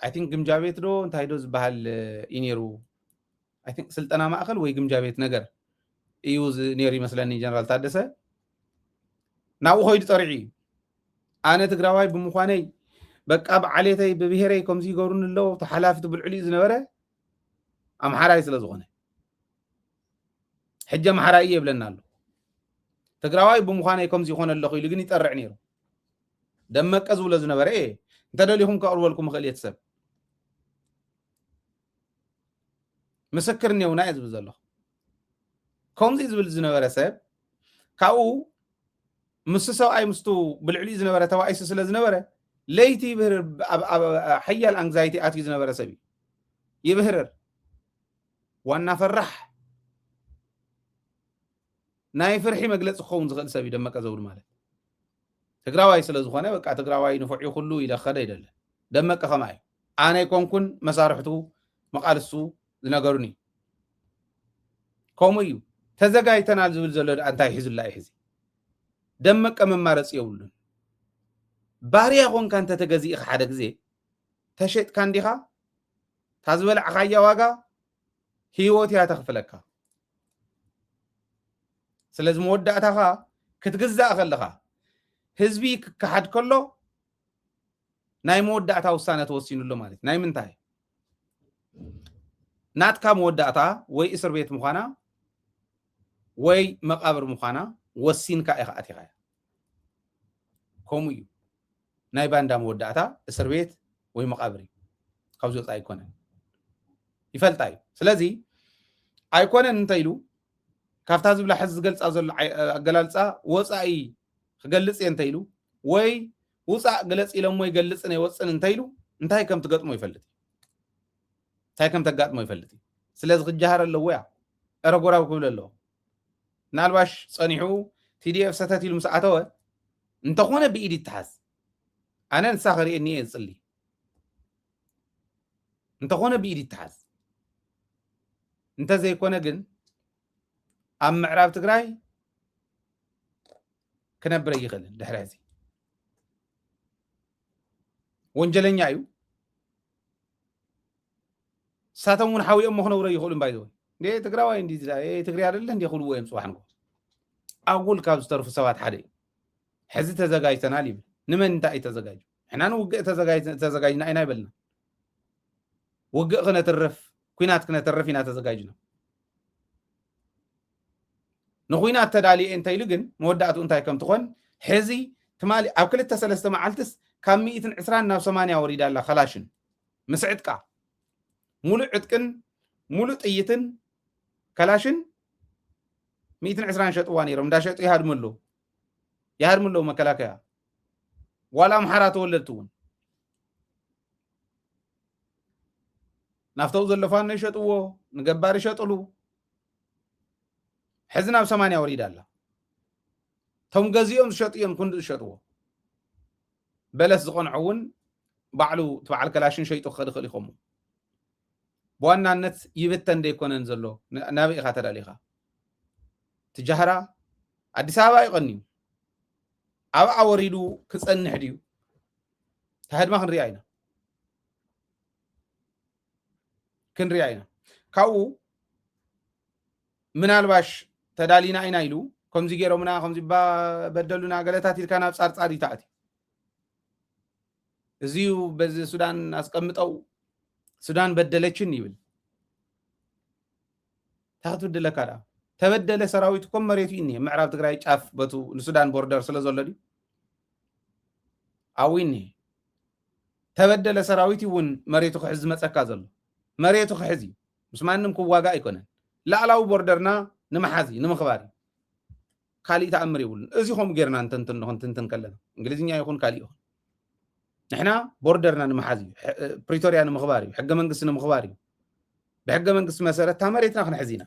ኣይ ቲንክ ግምጃ ቤት ዶ እንታይ ዶ ዝበሃል እዩ ነይሩ። ኣይ ቲንክ ስልጠና ማእከል ወይ ግምጃ ቤት ነገር እዩ ነይሩ ይመስለኒ ጀነራል ታደሰ። ናብኡ ከይዱ ፀሪዑ እዩ። ኣነ ትግራዋይ ብምዃነይ በቃ ብዓሌተይ ብብሄረይ ከምዚ ይገብሩኒ ኣለዉ፣ ተሓላፊ ትብልዕሉ እዩ ዝነበረ ኣምሓራይ ስለ ዝኾነ። ሕጂ ኣምሓራይ እየ ይብለና ኣሎ። ትግራዋይ ብምዃነይ ከምዚ ይኾነ ኣለኹ ኢሉ ግን ይጠርዕ ነይሩ። ደመቀ ዝብሎ ዝነበረ እየ፣ እንተደሊኹም ከቕርበልኩም እኽእል እየ። እቲ ሰብ ምስክር እኒኦና እየ ዝብል ዘለኹ። ከምዚ ዝብል ዝነበረ ሰብ ካብኡ ምስ ሰብኣይ ምስቱ ብልዕሊኡ ዝነበረ ተባኢሱ ስለ ዝነበረ ለይቲ ይብህርር፣ ኣብ ሓያል ኣንግዛይቲ ኣትዩ ዝነበረ ሰብ እዩ። ይብህርር። ዋና ፈራሕ ናይ ፍርሒ መግለፂ ክኸውን ዝኽእል ሰብ እዩ ደመቀ ዘውዱ ማለት። ትግራዋይ ስለ ዝኾነ በቃ ትግራዋይ ንፉዕ እዩ ኩሉ ኢለ ክኸደ ይደለ። ደመቀ ከማ እዩ። ኣነ ኣይኮንኩን መሳርሕቱ መቃልሱ ዝነገሩኒ። ከምኡ እዩ። ተዘጋጅተናል ዝብል ዘሎ ደኣ እንታይ ሒዙላ እዩ ሕዚ? ደመቀ መማረፂ የብሉን። ባርያ ኮንካ እንተተገዚእኻ ሓደ ግዜ ተሸጥካ እንዲኻ፣ እታ ዝበላዕኻያ ዋጋ ህይወት እያ ተኽፍለካ። ስለዚ መወዳእታኻ ክትግዛእ ከለኻ ህዝቢ ክከሓድ ከሎ ናይ መወዳእታ ውሳነ ተወሲኑሎ ማለት ናይ ምንታይ? ናትካ መወዳእታ ወይ እስር ቤት ምዃና ወይ መቃብር ምዃና ወሲንካ ኢኻ ኣቲኻያ። ከምኡ እዩ። ናይ ባንዳ መወዳእታ እስር ቤት ወይ መቃብር እዩ። ካብዚ ወፃኢ ኣይኮነን። ይፈልጣ እዩ። ስለዚ ኣይኮነን እንተ ኢሉ ካብታ ዝብላ ሕዚ ዝገልፃ ዘሎ ኣገላልፃ ወፃኢ ክገልፅ እየ እንተ ኢሉ ወይ ውፃእ ግለፅ ኢሎሞ ይገልፅን ኣይወፅን እንተ ኢሉ እንታይ ከም ትገጥሞ ይፈልጥ እዩ። እንታይ ከም ተጋጥሞ ይፈልጥ እዩ። ስለዚ ክጀሃር ኣለዎ እያ። እረ ጎራው ክብል ኣለዎ። ምናልባሽ ፀኒሑ ቲዲኤፍ ሰተት ኢሉ ምስ ኣተወ እንተኾነ ብኢድ ይተሓዝ። ኣነ ንሳ ክርእየኒ እየ ዝፅሊ። እንተኾነ ብኢድ ይተሓዝ። እንተዘይኮነ ግን ኣብ ምዕራብ ትግራይ ክነብር ኣይኽእልን። ድሕሪ ሕዚ ወንጀለኛ እዩ። እሳቶም እውን ሓዊኦም መክነውረ ይኽእሉ ባይዘወ እንዴ ትግራዋይ እንዲ ትግሪ ኣደለ እንዲ ክብልዎ እዮም ፅባሕ ንጎ ኣጉል ካብ ዝተርፉ ሰባት ሓደ እዩ። ሕዚ ተዘጋጅተናል ይብል። ንመን እንታይ እዩ ተዘጋጅ? ሕና ንውግእ ተዘጋጅና ኢና ይበልና። ውግእ ክነትርፍ ኩናት ክነተርፍ ኢና ተዘጋጅና። ንኩናት ተዳልየ እንተ ኢሉ ግን መወዳእቱ እንታይ ከም ትኾን ሕዚ ትማሊ ኣብ ክልተ ሰለስተ መዓልትስ ካብ ሚእትን ዕስራን ናብ ሰማንያ ወሪዳ ኣላ። ከላሽን ምስ ዕጥቃ ሙሉእ ዕጥቅን ሙሉእ ጥይትን ከላሽን ሚእትን ዕስራን ሸጥዋ ነይሮም። እንዳሸጡ ይሃድሙ ኣለዉ። ይሃድሙ ኣለዉ መከላከያ። ዋላ ኣምሓራ ተወለድቲ እውን ናፍተው ዘለፋኖ ይሸጥዎ፣ ንገባር ይሸጥሉ። ሕዚ ናብ ሰማንያ ወሪዳ ኣላ። ቶም ገዚኦም ዝሸጡ እዮም ክንዲ ዝሸጥዎ። በለስ ዝቐንዖ እውን ባዕሉ እቲ በዓል ከላሽን ሸይጡ ክኸድ ይኽእል ይኸሙ። ብዋናነት ይብተን ደይኮነን ዘሎ ናበይ ኢኻ ተዳሊኻ ትጃህራ ኣዲስ ኣበባ ይቐንዩ ኣብኣ ወሪዱ ክጸንሕ ድዩ? ታህድማ ክንሪኣ ኢና ክንሪኣ ኢና። ካብኡ ምናልባሽ ተዳሊና ኢና ኢሉ ከምዚ ገይሮምና ከምዚ በደሉና ገለታት ኢልካ ናብ ጻርጻር ይተኣትዩ። እዚዩ በዚ ሱዳን ኣስቀምጠው ሱዳን በደለችን ይብል። እንታይ ክትብድለካ ደኣ? ተበደለ ሰራዊት እኮ መሬቱ እዩ እኒሄ። ምዕራብ ትግራይ ጫፍ በቱ ንሱዳን ቦርደር ስለ ዘሎ ድዩ ኣብኡ እኒሄ። ተበደለ ሰራዊት እውን መሬቱ ክሕዝ ዝመፀካ ዘሎ መሬቱ ክሕዝ እዩ። ምስ ማንም ክዋጋ ኣይኮነን። ላዕላዊ ቦርደርና ንምሓዝ እዩ ንምኽባር እዩ። ካሊእ ተኣምር የብሉን። እዚ ከምኡ ጌርና ንተንትን ክንትንትን ከለና እንግሊዝኛ ይኹን ካሊእ ይኹን ንሕና ቦርደርና ንምሓዝ እዩ። ፕሪቶርያ ንምኽባር እዩ። ሕገ መንግስቲ ንምኽባር እዩ። ብሕገ መንግስቲ መሰረት እታ መሬትና ክንሕዝ ኢና።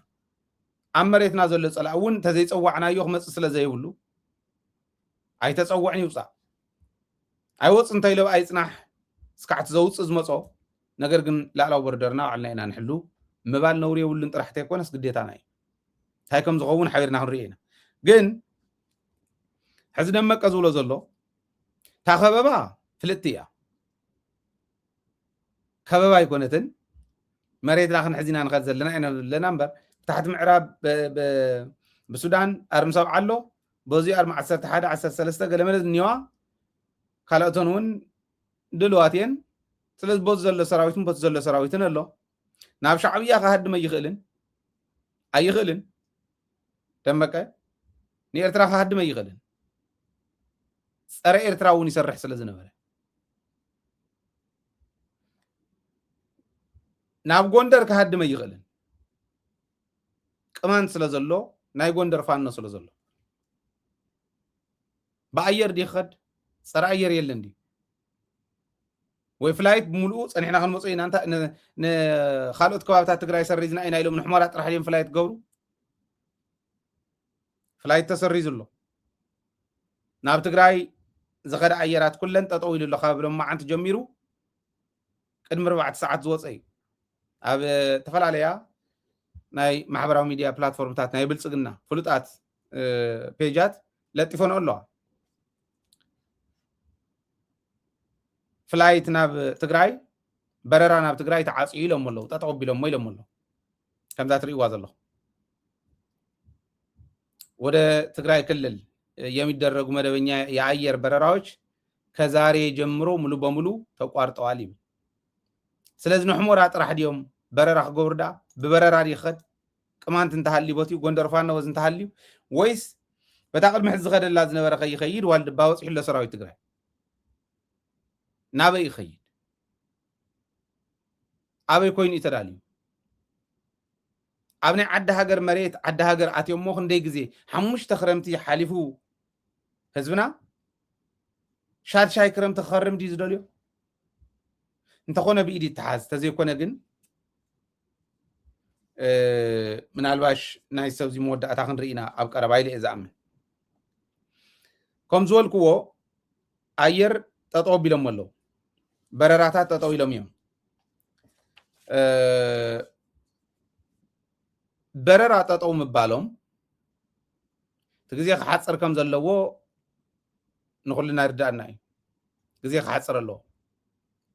ኣብ መሬትና ዘሎ ፀላእ እውን ተዘይፀዋዕናዮ ክመፅእ ስለ ዘይብሉ ኣይተፀውዕን ይውፃእ። ኣይወፅ እንተይሎ ኣይፅናሕ እስካዕ እቲ ዘውፅእ ዝመፆ ነገር ግን ላዕላዊ ቦርደርና ባዕልና ኢና ንሕሉ። ምባል ነውሪ የብሉን ጥራሕ ተይኮነስ ግዴታና እዩ። እንታይ ከም ዝኸውን ሓቢርና ክንሪኦ ኢና። ግን ሕዚ ደመቀ ዝብሎ ዘሎ እታ ከበባ ፍልጥቲ እያ። ከበባ ኣይኮነትን። መሬትና ክንሕዝ ኢና ንኸድ ዘለና ኢና ዘለና እምበር ብታሕቲ ምዕራብ ብሱዳን ኣርምሰብ ኣሎ። በዚ ኣርማ ዓሰርተ ሓደ ዓሰርተ ሰለስተ ገለመለ እኒዋ ካልኦተን እውን ድልዋት እየን። ስለዚ ቦቲ ዘሎ ሰራዊትን ቦቲ ዘሎ ሰራዊትን ኣሎ። ናብ ሻዕብያ ክሃድም ኣይኽእልን ኣይኽእልን። ደመቀ ንኤርትራ ክሃድም ኣይኽእልን። ጸረ ኤርትራ እውን ይሰርሕ ስለ ዝነበረ ናብ ጎንደር ክሃድም ኣይኽእልን። ቅማንት ስለ ዘሎ ናይ ጎንደር ፋኖ ስለ ዘሎ ብኣየር ድዩ ክኸድ? ጸረ ኣየር የለን ድዩ? ወይ ፍላይት ብምሉኡ ጸኒሕና ክንመጾ ኢና። እንታ ን- ንኻልኦት ከባብታት ትግራይ ሰሪዝና ኢና ኢሎም ንሕሞራ ጥራሕ ድዮም ፍላይት ክገብሩ? ፍላይት ተሰሪዙ ኣሎ። ናብ ትግራይ ዝኸደ ኣየራት ኩለን ጠጠው ኢሉ ኣሎ። ካብ ሎማዓንቲ ጀሚሩ ቅድሚ ኣርባዕተ ሰዓት ዝወፀ እዩ። ኣብ ዝተፈላለያ ናይ ማሕበራዊ ሚድያ ፕላትፎርምታት ናይ ብልፅግና ፍሉጣት ፔጃት ለጢፈንኦ ኣለዋ። ፍላይት ናብ ትግራይ በረራ ናብ ትግራይ ተዓፅዩ ኢሎም ኣለዉ። ጠጠው ቢሎሞ ኢሎም ኣለዉ። ከምዛ ትርእይዋ ዘለኹም ወደ ትግራይ ክልል የሚደረጉ መደበኛ የአየር በረራዎች ከዛሬ ጀምሮ ሙሉ በሙሉ ተቋርጠዋል ይብል። ስለዚ ንሕሞራ ጥራሕ ድዮም በረራ ክገብሩ ደኣ ብበረራ ድዩ ክኸድ? ቅማንት እንተሃልዩ ቦትኡ ጎንደር ፋኖ በዚ እንተሃልዩ ወይስ በታ ቅድሚ ሕዚ ዝኸደላ ዝነበረ ከይኸይድ ዋልድባ በፂሑ ኣሎ ሰራዊት ትግራይ ናበይ ይኸይድ? ኣበይ ኮይኑ እዩ ተዳልዩ? ኣብ ናይ ዓዲ ሃገር መሬት ዓዲ ሃገር ኣትዮሞ ክንደይ ግዜ ሓሙሽተ ክረምቲ ሓሊፉ ህዝብና ሻድሻይ ክረምቲ ክኸርም ድዩ ዝደልዮ? እንተኾነ ብኢድ ይተሓዝ ተዘይኮነ ግን ምናልባሽ ናይ ሰብዚ መወዳእታ ክንርኢ ኢና ኣብ ቀረባ ኢለ እየ ዝኣምን። ከም ዝበልክዎ ኣየር ጠጠው ቢሎም ኣለዉ። በረራታት ጠጠው ኢሎም እዮም። በረራ ጠጠው ምባሎም እቲ ግዜ ክሓፅር ከም ዘለዎ ንኩልና ይርዳእና እዩ። ግዜ ክሓፅር ኣለዎ።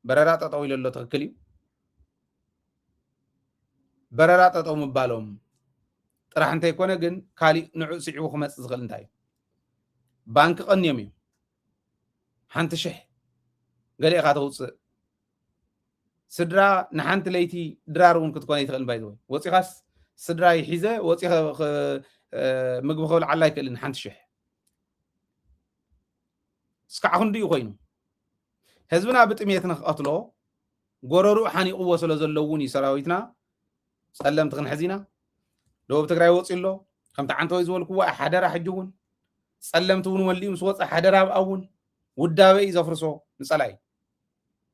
በረራ ጠጠው ኢሉ ኣሎ፣ ትኽክል እዩ። በረራ ጠጠው ምባሎም ጥራሕ እንተይኮነ ግን ካሊእ ንዑ ስዒቡ ክመፅእ ዝኽእል እንታይ እዩ? ባንኪ ቀንዮም እዮም። ሓንቲ ሽሕ ገለ ኢኻ ተውፅእ። ስድራ ንሓንቲ ለይቲ ድራር እውን ክትኮነ ይትኽእል ባይዘወይ ወፂኻስ ስድራ ይሒዘ ወፂ ምግቢ ከብልዓላ ኣይክእልን ሓንቲ ሽሕ እስካዕ ክንድኡ ኮይኑ ህዝብና ብጥሜት ንክቐትሎ ጎረርኡ ሓኒቕዎ ስለ ዘሎ እውን እዩ ሰራዊትና ጸለምቲ ክንሕዝ ኢና። ደቡብ ትግራይ ወፂ ኣሎ ከምቲ ዓንተወይ ዝበልክዎ ሓደራ ሕጂ እውን ጸለምቲ እውን ወሊኡ ምስ ወፀ ሓደራ ኣብኣ እውን ውዳበ እዩ ዘፍርሶ ንፀላኢ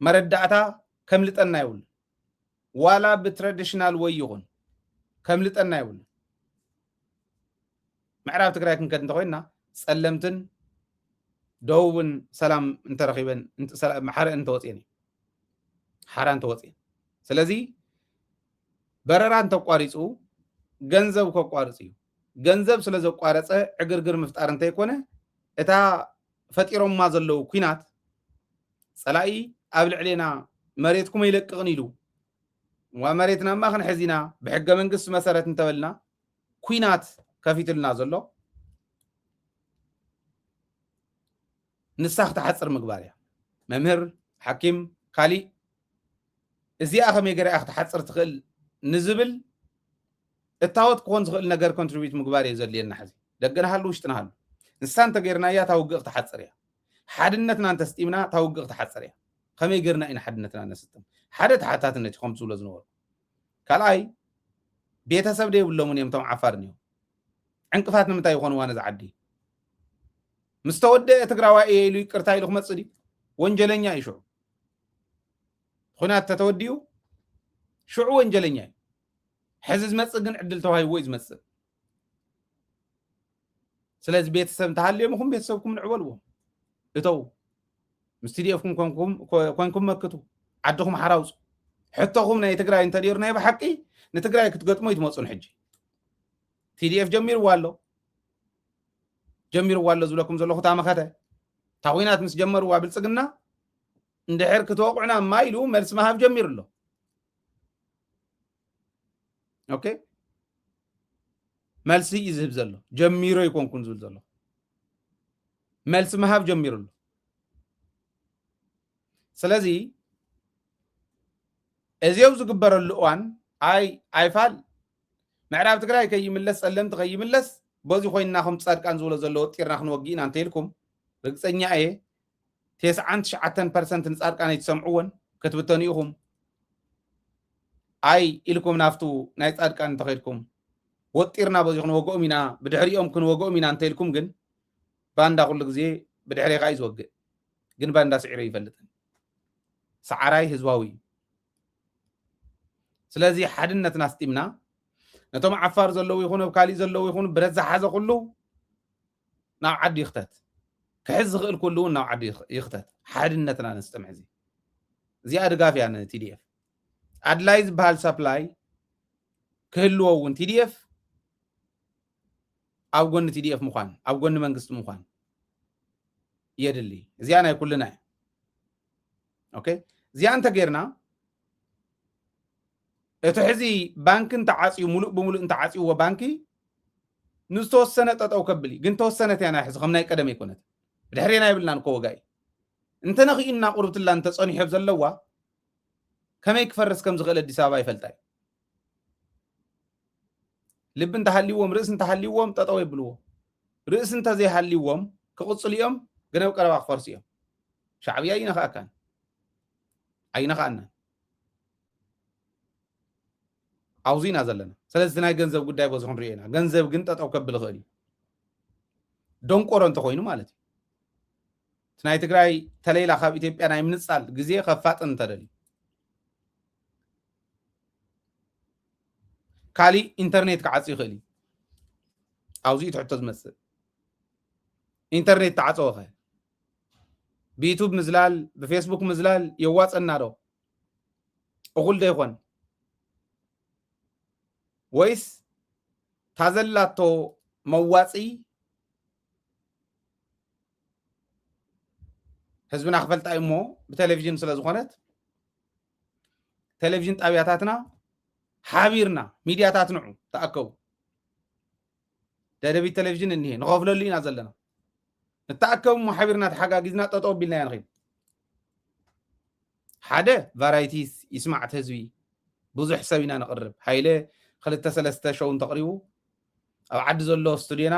መረዳእታ ከምልጠና ይብሉ ዋላ ብትራዲሽናል ወይ ይኹን ከምልጠና ይብሉ ምዕራብ ትግራይ ክንከድ እንተኮይንና ጸለምትን ደቡብን ሰላም እንተረኺበን ሓረ እንተወፅየን ሓራ እንተወፅየን ስለዚ በረራ እንተቋሪፁ ገንዘብ ከቋርፅ እዩ ገንዘብ ስለ ዘቋረጸ ዕግርግር ምፍጣር እንተይኮነ፣ እታ ፈጢሮማ ዘለዉ ኲናት፣ ጸላኢ ኣብ ልዕሌና መሬትኩም ኣይለቅቕን ኢሉ፣ ዋ መሬትና እማ ክንሕዝ ኢና ብሕገ መንግስቲ መሰረት እንተበልና፣ ኲናት ከፊትልና ዘሎ ንሳ ክትሓጽር ምግባር እያ። መምህር፣ ሓኪም፣ ካሊእ እዚኣ ከመይ ገይራ እያ ክትሓጽር ትኽእል ንዝብል እታወት ክኾን ዝኽእል ነገር ኮንትሪቢዩት ምግባር እዩ ዘድልየና። ሕዚ ደገና ሃሉ ውሽጥና ሃሉ ንሳ እንተገይርናያ እታ ውግእ ክትሓጽር እያ። ሓድነትና እንተስጢምና እታ ውግእ ክትሓጽር እያ። ከመይ ገይርና ኢና ሓድነትና ነስጥም? ሓደ ተሓታትነት እዩ ከምቲ ዝብሎ ዝነበሩ። ካልኣይ ቤተሰብ ዶ የብሎምን እዮም እቶም ዓፋር እኒኦም? ዕንቅፋት ንምንታይ ይኾንዋ ነዚ ዓዲ? ምስ ተወደአ ትግራዋይ እየ ኢሉ ይቅርታ ኢሉ ክመጽእ ድዩ? ወንጀለኛ እዩ ሽዑ። ኹናት ተተወዲኡ ሽዑ ወንጀለኛ እዩ። ሕዚ ዝመጽእ ግን ዕድል ተዋሂብዎ እዩ ዝመጽእ። ስለዚ ቤተሰብ እንተሃልዮም ኢኹም ቤተሰብኩም ንዕበልዎም። እተው ምስ ቲዲኤፍኩም ኮንኩም መክቱ፣ ዓድኹም ሓራውፁ። ሕቶኹም ናይ ትግራይ እንተዲሩ ናይ ብሓቂ ንትግራይ ክትገጥሞ ይትመፁን። ሕጂ ቲዲኤፍ ጀሚርዋ ኣሎ ጀሚርዋ ኣሎ ዝብለኩም ዘለኹ እታ መኸተ እታ ኹናት ምስ ጀመርዋ ብልፅግና እንድሕር ክትወቕዑና እማ ኢሉ መልሲ ምሃብ ጀሚሩ ኣሎ። ኦኬ መልሲ እዩ ዝህብ ዘሎ። ጀሚሮ ኣይኮንኩን ዝብል ዘሎ መልሲ ምሃብ ጀሚሩ ኣሎ። ስለዚ እዚ ኣብ ዝግበረሉ እዋን ኣይ ኣይፋል ምዕራብ ትግራይ ከይምለስ ጸለምቲ ከይምለስ በዚ ኮይንና ከም ጻድቃን ዝብሎ ዘሎ ወጢርና ክንወግእ ኢና እንተኢልኩም ርግጸኛ እየ። ተስዓን ትሽዓተን ፐርሰንት ንጻድቃን ኣይትሰምዕዎን ክትብተኑ ኢኹም። ኣይ ኢልኩም ናፍቱ ናይ ጻድቃን እንተኸድኩም ወጢርና በዚ ክንወግኦም ኢና ብድሕሪኦም ክንወግኦም ኢና እንተኢልኩም ግን ባንዳ ኩሉ ግዜ ብድሕሬኻ እዩ ዝወግእ። ግን ባንዳ ስዒረ ይፈልጥን ሰዓራይ ህዝባዊ እዩ። ስለዚ ሓድነትና ኣስጢምና ነቶም ዓፋር ዘለዉ ይኹኑ ኣብ ካሊእ ዘለዉ ይኹኑ ብረት ዝሓዘ ኩሉ ናብ ዓዲ ይኽተት። ክሕዝ ዝኽእል ኩሉ እውን ናብ ዓዲ ይኽተት። ሓድነትና ነስጥም ሕዚ እዚኣ ድጋፍ እያ ንቲዲኤፍ። ኣድላይ ዝበሃል ሳፕላይ ክህልዎ እውን ቲዲኤፍ ኣብ ጎኒ ቲዲኤፍ ምዃን ኣብ ጎኒ መንግስቲ ምዃን የድሊ። እዚኣ ናይ ኩልና እያ። ኦኬ እዚኣ እንተጌርና እቲ ሕዚ ባንኪ እንተዓፅዩ ሙሉእ ብሙሉእ እንተዓፅይዎ ባንኪ ንዝተወሰነ ጠጠው ከብል እዩ። ግን ተወሰነት እያ ናይ ሕዚ ከም ናይ ቀደም ኣይኮነት። ብድሕሬና የብልናን እኮ ወጋኢ እንተነኺኡና ቁርብትላ እንተፀኒሖ ዘለዋ ከመይ ክፈርስ ከም ዝኽእል ኣዲስ ኣበባ ይፈልጣ እዩ። ልቢ እንተሃልይዎም ርእሲ እንተሃልይዎም ጠጠው የብልዎ። ርእሲ እንተዘይሃልይዎም ክቕፅሉ እዮም። ግን ኣብ ቀረባ ክፈርሱ እዮም። ሻዕብያ ኣይነኽኣካን ኣይነኽኣናን። ኣብዚ ኢና ዘለና። ስለዚ ናይ ገንዘብ ጉዳይ በዚ ክንሪኦ ኢና። ገንዘብ ግን ጠጠው ከብል ይኽእል እዩ ደንቆሮ እንተኮይኑ ማለት እዩ። እቲ ናይ ትግራይ ተለይላ ካብ ኢትዮጵያ ናይ ምንፃል ግዜ ከፋጥን እንተደልዩ ካሊእ ኢንተርኔት ክዓፅ ይኽእል እዩ። ኣብዚ እዩ ትሕቶ ዝመፅእ። ኢንተርኔት ተዓፀወኸ ብዩቱብ ምዝላል ብፌስቡክ ምዝላል የዋፀና ዶ? እኹል ዶ ይኾን ወይስ ታዘላቶ መዋፂ ህዝብና ክፈልጣ እዩ እሞ ብቴሌቪዥን ስለ ዝኾነት ቴሌቪዥን ጣብያታትና ሓቢርና ሚድያታት ንዑ ተኣከቡ። ደደቢት ቴሌቪዥን እኒሄ ንኸፍለሉ ኢና ዘለና። ንተኣከቡ እሞ ሓቢርና ተሓጋጊዝና ጠጠው ኣቢልና ኢና ንኸይድ። ሓደ ቫራይቲስ ይስማዕ እቲ ህዝቢ ብዙሕ ሰብ ኢና ነቕርብ። ሃይለ ክልተ ሰለስተ ሾው እንተቕሪቡ ኣብ ዓዲ ዘሎ ስቱድዮና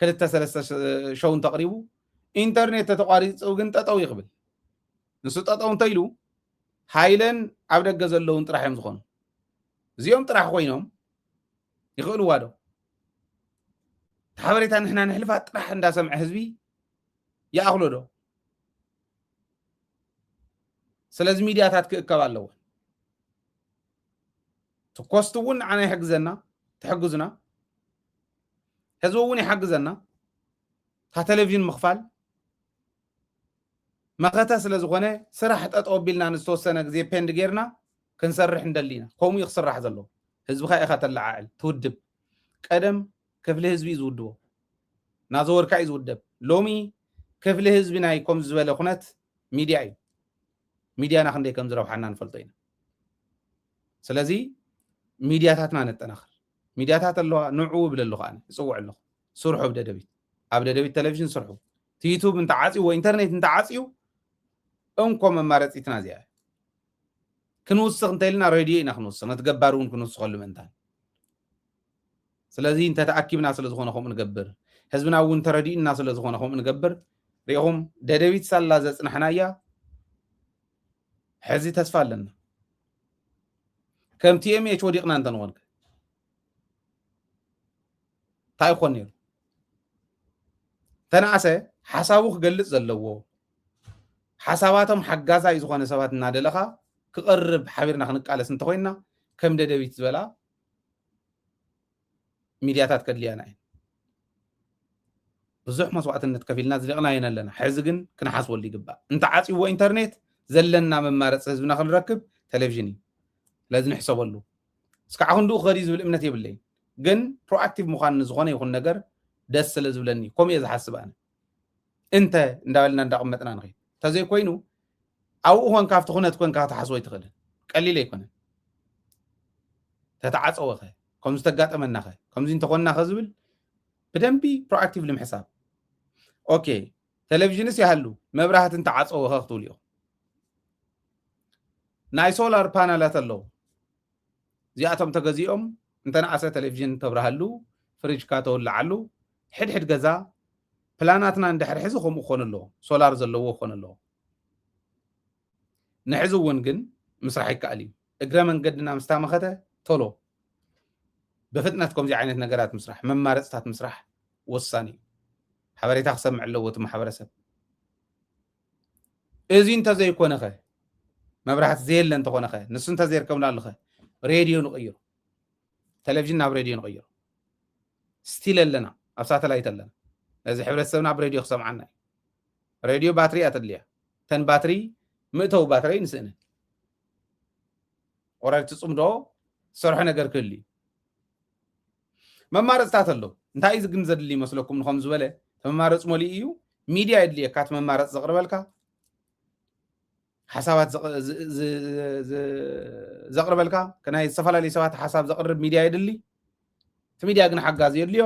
ክልተ ሰለስተ ሸው እንተቕሪቡ ኢንተርኔት ተተቋሪፁ ግን ጠጠው ይኽብል። ንሱ ጠጠው እንተኢሉ ሃይለን ኣብ ደገ ዘለውን ጥራሕ እዮም ዝኾኑ። እዚኦም ጥራሕ ኮይኖም ይኽእልዋ ዶ? እቲ ሓበሬታ ንሕና ንሕልፋ ጥራሕ እንዳሰምዐ ህዝቢ ይኣኽሎ ዶ? ስለዚ ሚድያታት ክእከብ ኣለወን። ትኮስት እውን ንዓና ይሕግዘና ትሕግዙና ህዝቢ እውን ይሓግዘና። እታ ቴሌቪዥን ምኽፋል መኸተ ስለ ዝኾነ ስራሕ ጠጠው ኣቢልና ንዝተወሰነ ግዜ ፔንድ ጌርና ክንሰርሕ እንደሊና። ከምኡ እዩ ክስራሕ ዘለዎ። ህዝብኻ ኢኻ ተለዓዕል ትውድብ። ቀደም ክፍሊ ህዝቢ እዩ ዝውድቦ። እናዘወርካ እዩ ዝውደብ። ሎሚ ክፍሊ ህዝቢ ናይ ከምዚ ዝበለ ኩነት ሚድያ እዩ። ሚድያና ክንደይ ከም ዝረብሓና ንፈልጦ ኢና። ስለዚ ሚድያታትና ነጠናኽር። ሚድያታት ኣለዋ፣ ንዑ እብል ኣለኹ፣ ኣነ እፅውዕ ኣለኹ። ስርሑ ኣብ ደደቢት፣ ኣብ ደደቢት ቴሌቪዥን ስርሑ። እቲ ዩቱብ እንተዓፅይዎ፣ ኢንተርኔት እንተዓፅዩ፣ እንኮ መማረፂትና እዚኣ እያ። ክንውስኽ እንተኢልና ሬድዮ ኢና ክንውስኽ፣ ነቲ ገባር እውን ክንውስኸሉ ምእንታን። ስለዚ እንተተኣኪብና ስለ ዝኾነ ከምኡ ንገብር፣ ህዝብና እውን ተረዲኡና ስለ ዝኾነ ከምኡ ንገብር። ሪኢኹም፣ ደደቢት ሳላ ዘጽናሕናያ ሕዚ ተስፋ ኣለና። ከም ቲ ኤም ኤች ወዲቕና እንተንኾንከ እንታይ ይኾን ነይሩ? ተነኣሰ ሓሳቡ ክገልጽ ዘለዎ፣ ሓሳባቶም ሓጋዛይ ዝኾነ ሰባት እናደለኻ ክቐርብ ሓቢርና ክንቃለስ እንተኾይንና፣ ከም ደደቢት ዝበላ ሚድያታት ከድልያና እየን። ብዙሕ መስዋዕትነት ከፊልና ዝሊቕናየን ኣለና። ሕዚ ግን ክንሓስበሉ ይግባእ። እንተዓፅይዎ ኢንተርኔት ዘለና መማረፂ ህዝብና ክንረክብ ቴሌቪዥን እዩ። ስለዚ ንሕሰበሉ። እስካዕ ክንድኡ ክኸድ እዩ ዝብል እምነት የብለይን። ግን ፕሮኣክቲቭ ምዃን ንዝኾነ ይኹን ነገር ደስ ስለ ዝብለኒ እዩ። ከምኡ እየ ዝሓስብ ኣነ። እንተ እንዳበልና እንዳቐመጥና ንኸይድ። እንተዘይኮይኑ ኣብኡ ኮንካ ኣብቲ ኩነት ኮንካ ክትሓስቦ ኣይትኽእልን። ቀሊል ኣይኮነን። ተተዓፀወኸ፣ ከምዚ ተጋጠመናኸ፣ ከምዚ እንተኾንናኸ ዝብል ብደንቢ ፕሮኣክቲቭሊ ምሕሳብ። ኦኬ፣ ቴሌቪዥንስ ይሃሉ፣ መብራህቲ እንተዓፀወኸ ክትብሉ ኢኹም። ናይ ሶላር ፓናላት ኣለዉ። እዚኣቶም ተገዚኦም እንተነኣሰ ቴሌቪዥን ተብርሃሉ፣ ፍሪጅካ ተውልዓሉ፣ ሕድሕድ ገዛ ፕላናትና እንድሕር ሕዚ ከምኡ ክኾን ኣለዎ፣ ሶላር ዘለዎ ክኾን ኣለዎ። ንሕዚ እውን ግን ምስራሕ ይከኣል እዩ። እግረ መንገድና ምስ ታመኸተ ቶሎ ብፍጥነት ከምዚ ዓይነት ነገራት ምስራሕ፣ መማረፅታት ምስራሕ ወሳኒ እዩ። ሓበሬታ ክሰምዕ ኣለዎ እቲ ማሕበረሰብ። እዚ እንተዘይኮነኸ፣ መብራህቲ ዘየለ እንተኾነኸ፣ ንሱ እንተዘይርከብና ኣለኸ፣ ሬድዮ ንቕይሮ፣ ቴሌቪዥን ናብ ሬድዮ ንቕይሮ። ስቲል ኣለና፣ ኣብ ሳተላይት ኣለና። ነዚ ሕብረተሰብና ኣብ ሬድዮ ክሰምዓና እዩ። ሬድዮ ባትሪ እያ ተድልያ። ተን ባትሪ፣ ምእተው ባትሪ ንስእነን። ኦራዲ ትፅምዶ ዝሰርሖ ነገር ክህሉ እዩ። መማረፅታት ኣሎ። እንታይ እዩ ግን ዘድሊ ይመስለኩም? ንኸም ዝበለ እቲ መማረፂ መሊኡ እዩ። ሚድያ የድልየካ፣ እቲ መማረፂ ዘቕርበልካ፣ ሓሳባት ዘቕ-፣ ዝ-፣ ዝ-፣ ዝ-፣ ዘቕርበልካ፣ ናይ ዝተፈላለዩ ሰባት ሓሳብ ዘቕርብ ሚድያ የድሊ። እቲ ሚድያ ግን ሓጋዚ የድልዮ።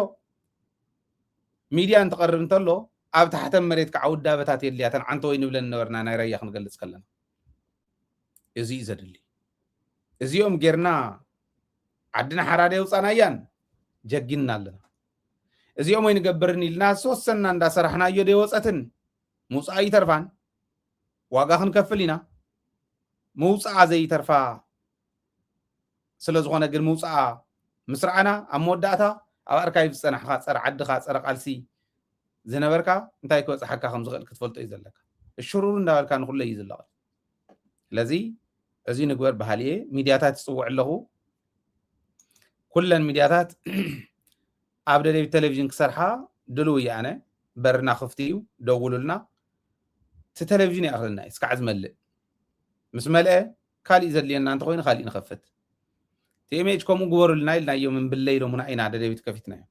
ሚድያ እንትቐርብ እንተሎ ኣብ ታሕተን መሬት ከዓ ውዳበታት የድልያ። ተን ዓንተወይ ንብለን ነበርና ናይ ራያ ክንገልፅ ከለና። እዚ እዩ ዘድሊ። እዚኦም ጌርና ዓድና ሓራ ደየውፃናያን ጀጊንና ኣለና። እዚኦም ወይ ንገብርን ኢልና ዝተወሰንና እንዳሰራሕናዮ ደይወፀትን ምውፃእ ይተርፋን ዋጋ ክንከፍል ኢና። ምውፃኣ ዘይተርፋ ስለ ዝኾነ ግን ምውፃኣ ምስ ረኣና ኣብ መወዳእታ ኣብ ኣርካይቭ ዝፀናሕኻ ጸረ ዓድኻ ጸረ ቃልሲ ዝነበርካ እንታይ ክበፅሓካ ከም ዝኽእል ክትፈልጦ እዩ ዘለካ። እሽሩሩ እንዳበልካ ንኩሎ እዩ ዝለቐል። ስለዚ እዚ ንግበር በሃሊ እየ። ሚድያታት ይፅውዕ ኣለኹ። ኩለን ሚድያታት ኣብ ደደቢት ቴሌቪዥን ክሰርሓ ድልው እየ ኣነ። በርና ክፍቲ እዩ፣ ደውሉልና። እቲ ቴሌቪዥን ይኣኽለና እዩ እስካዕ ዝመልእ። ምስ መልአ ካሊእ ዘድልየና እንተኾይኑ ካሊእ ንኸፍት። ቲ ኤም ኤች ከምኡ ግበሩልና ኢልናዮም እምብለይ ኢሎምና ኢና ደደቢት ከፊትናዮ።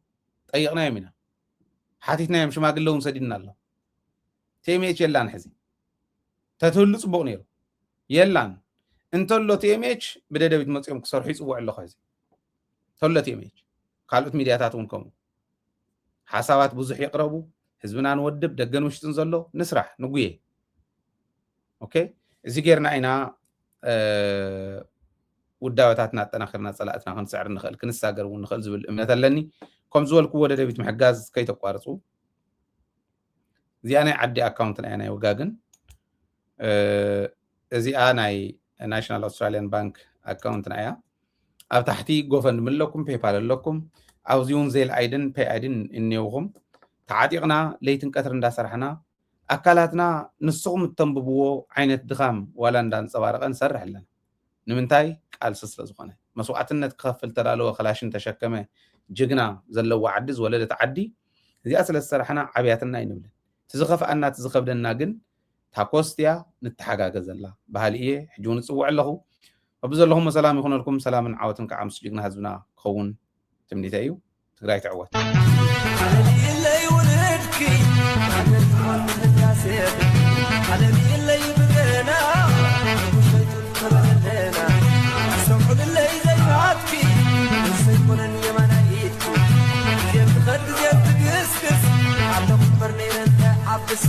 ጠይቕናዮም ኢና። ሓቲትናዮም፣ ሽማግለ እውን ሰዲድና ኣሎ። ቲ ኤም ኤች የላን ሕዚ። ተትህሉ ጽቡቕ ነይሩ። የላን። እንተሎ ቲ ኤም ኤች ብደደቢት መጺኦም ክሰርሑ ይጽውዕ ኣለኹ ሕዚ። እንተሎ ቲ ኤም ኤች። ካልኦት ሚድያታት እውን ከምኡ። ሓሳባት ብዙሕ ይቕረቡ። ህዝብና ንወድብ፣ ደገን ውሽጥን ዘሎ ንስራሕ፣ ንጉየ። ኦኬ? እዚ ጌርና ኢና፣ እ፣ ውዳበታትና ኣጠናኺርና ጸላእትና ክንስዕር ንኽእል፣ ክንሳገር እውን ንኽእል ዝብል እምነት ኣለኒ። ከም ዝበልክዎ ደደቢት ምሕጋዝ ከይተቋርጹ። እዚኣ ናይ ዓዲ ኣካውንት ናይ፣ ናይ ወጋግን። እ፣ እዚኣ ናይ ናሽናል ኣውስትራሊያን ባንክ ኣካውንትና እያ። ኣብ ታሕቲ ጎፈንድሚ ኣለኩም፣ ፔፓል ኣለኩም። ኣብዚ እውን ዜል ኣይድን ፔይ ኣይድን እኒሄውኹም። ተዓጢቕና ለይትን ቀትሪ እንዳሰራሕና ኣካላትና ንስኹም እተንብብዎ ዓይነት ድኻም ዋላ እንዳንጸባረቐ ንሰርሕ ኣለና። ንምንታይ? ቃልሲ ስለ ዝኾነ። መስዋዕትነት ክኸፍል ተዳለወ፣ ክላሽን ተሸከመ ጅግና ዘለዋ ዓዲ፣ ዝወለደት ዓዲ፣ እዚኣ ስለ ዝሰራሕና ዓብያትና ኣይንብልን። እቲ ዝኸፍኣና፣ እቲ ዝኸብደና ግን እታ ኮስት እያ፣ ንተሓጋገዘላ በሃሊ እየ። ሕጂ እውን እጽውዕ ኣለኹ። በብዘለኹም ሰላም ይኹነልኩም። ሰላምን ዓወትን ከዓ ምስ ጅግና ህዝብና ክኸውን ትምኒተይ እዩ። እቲ ትግራይ ትዕወት። ዓለምየለይ ውልድኪ ዓገት ትኾን ህዳሴኺ ዓለምየለይ ብገና ውሸይቱን ተበለለና ኣስተውዕልለይ ዘይባትኪ ዘይኮነን የማናይ ኢድኪ ግዜ ትኸድ ግዜ ትግስግስ ኣለኹ እምበር ነይረ እንታይ ዓብስ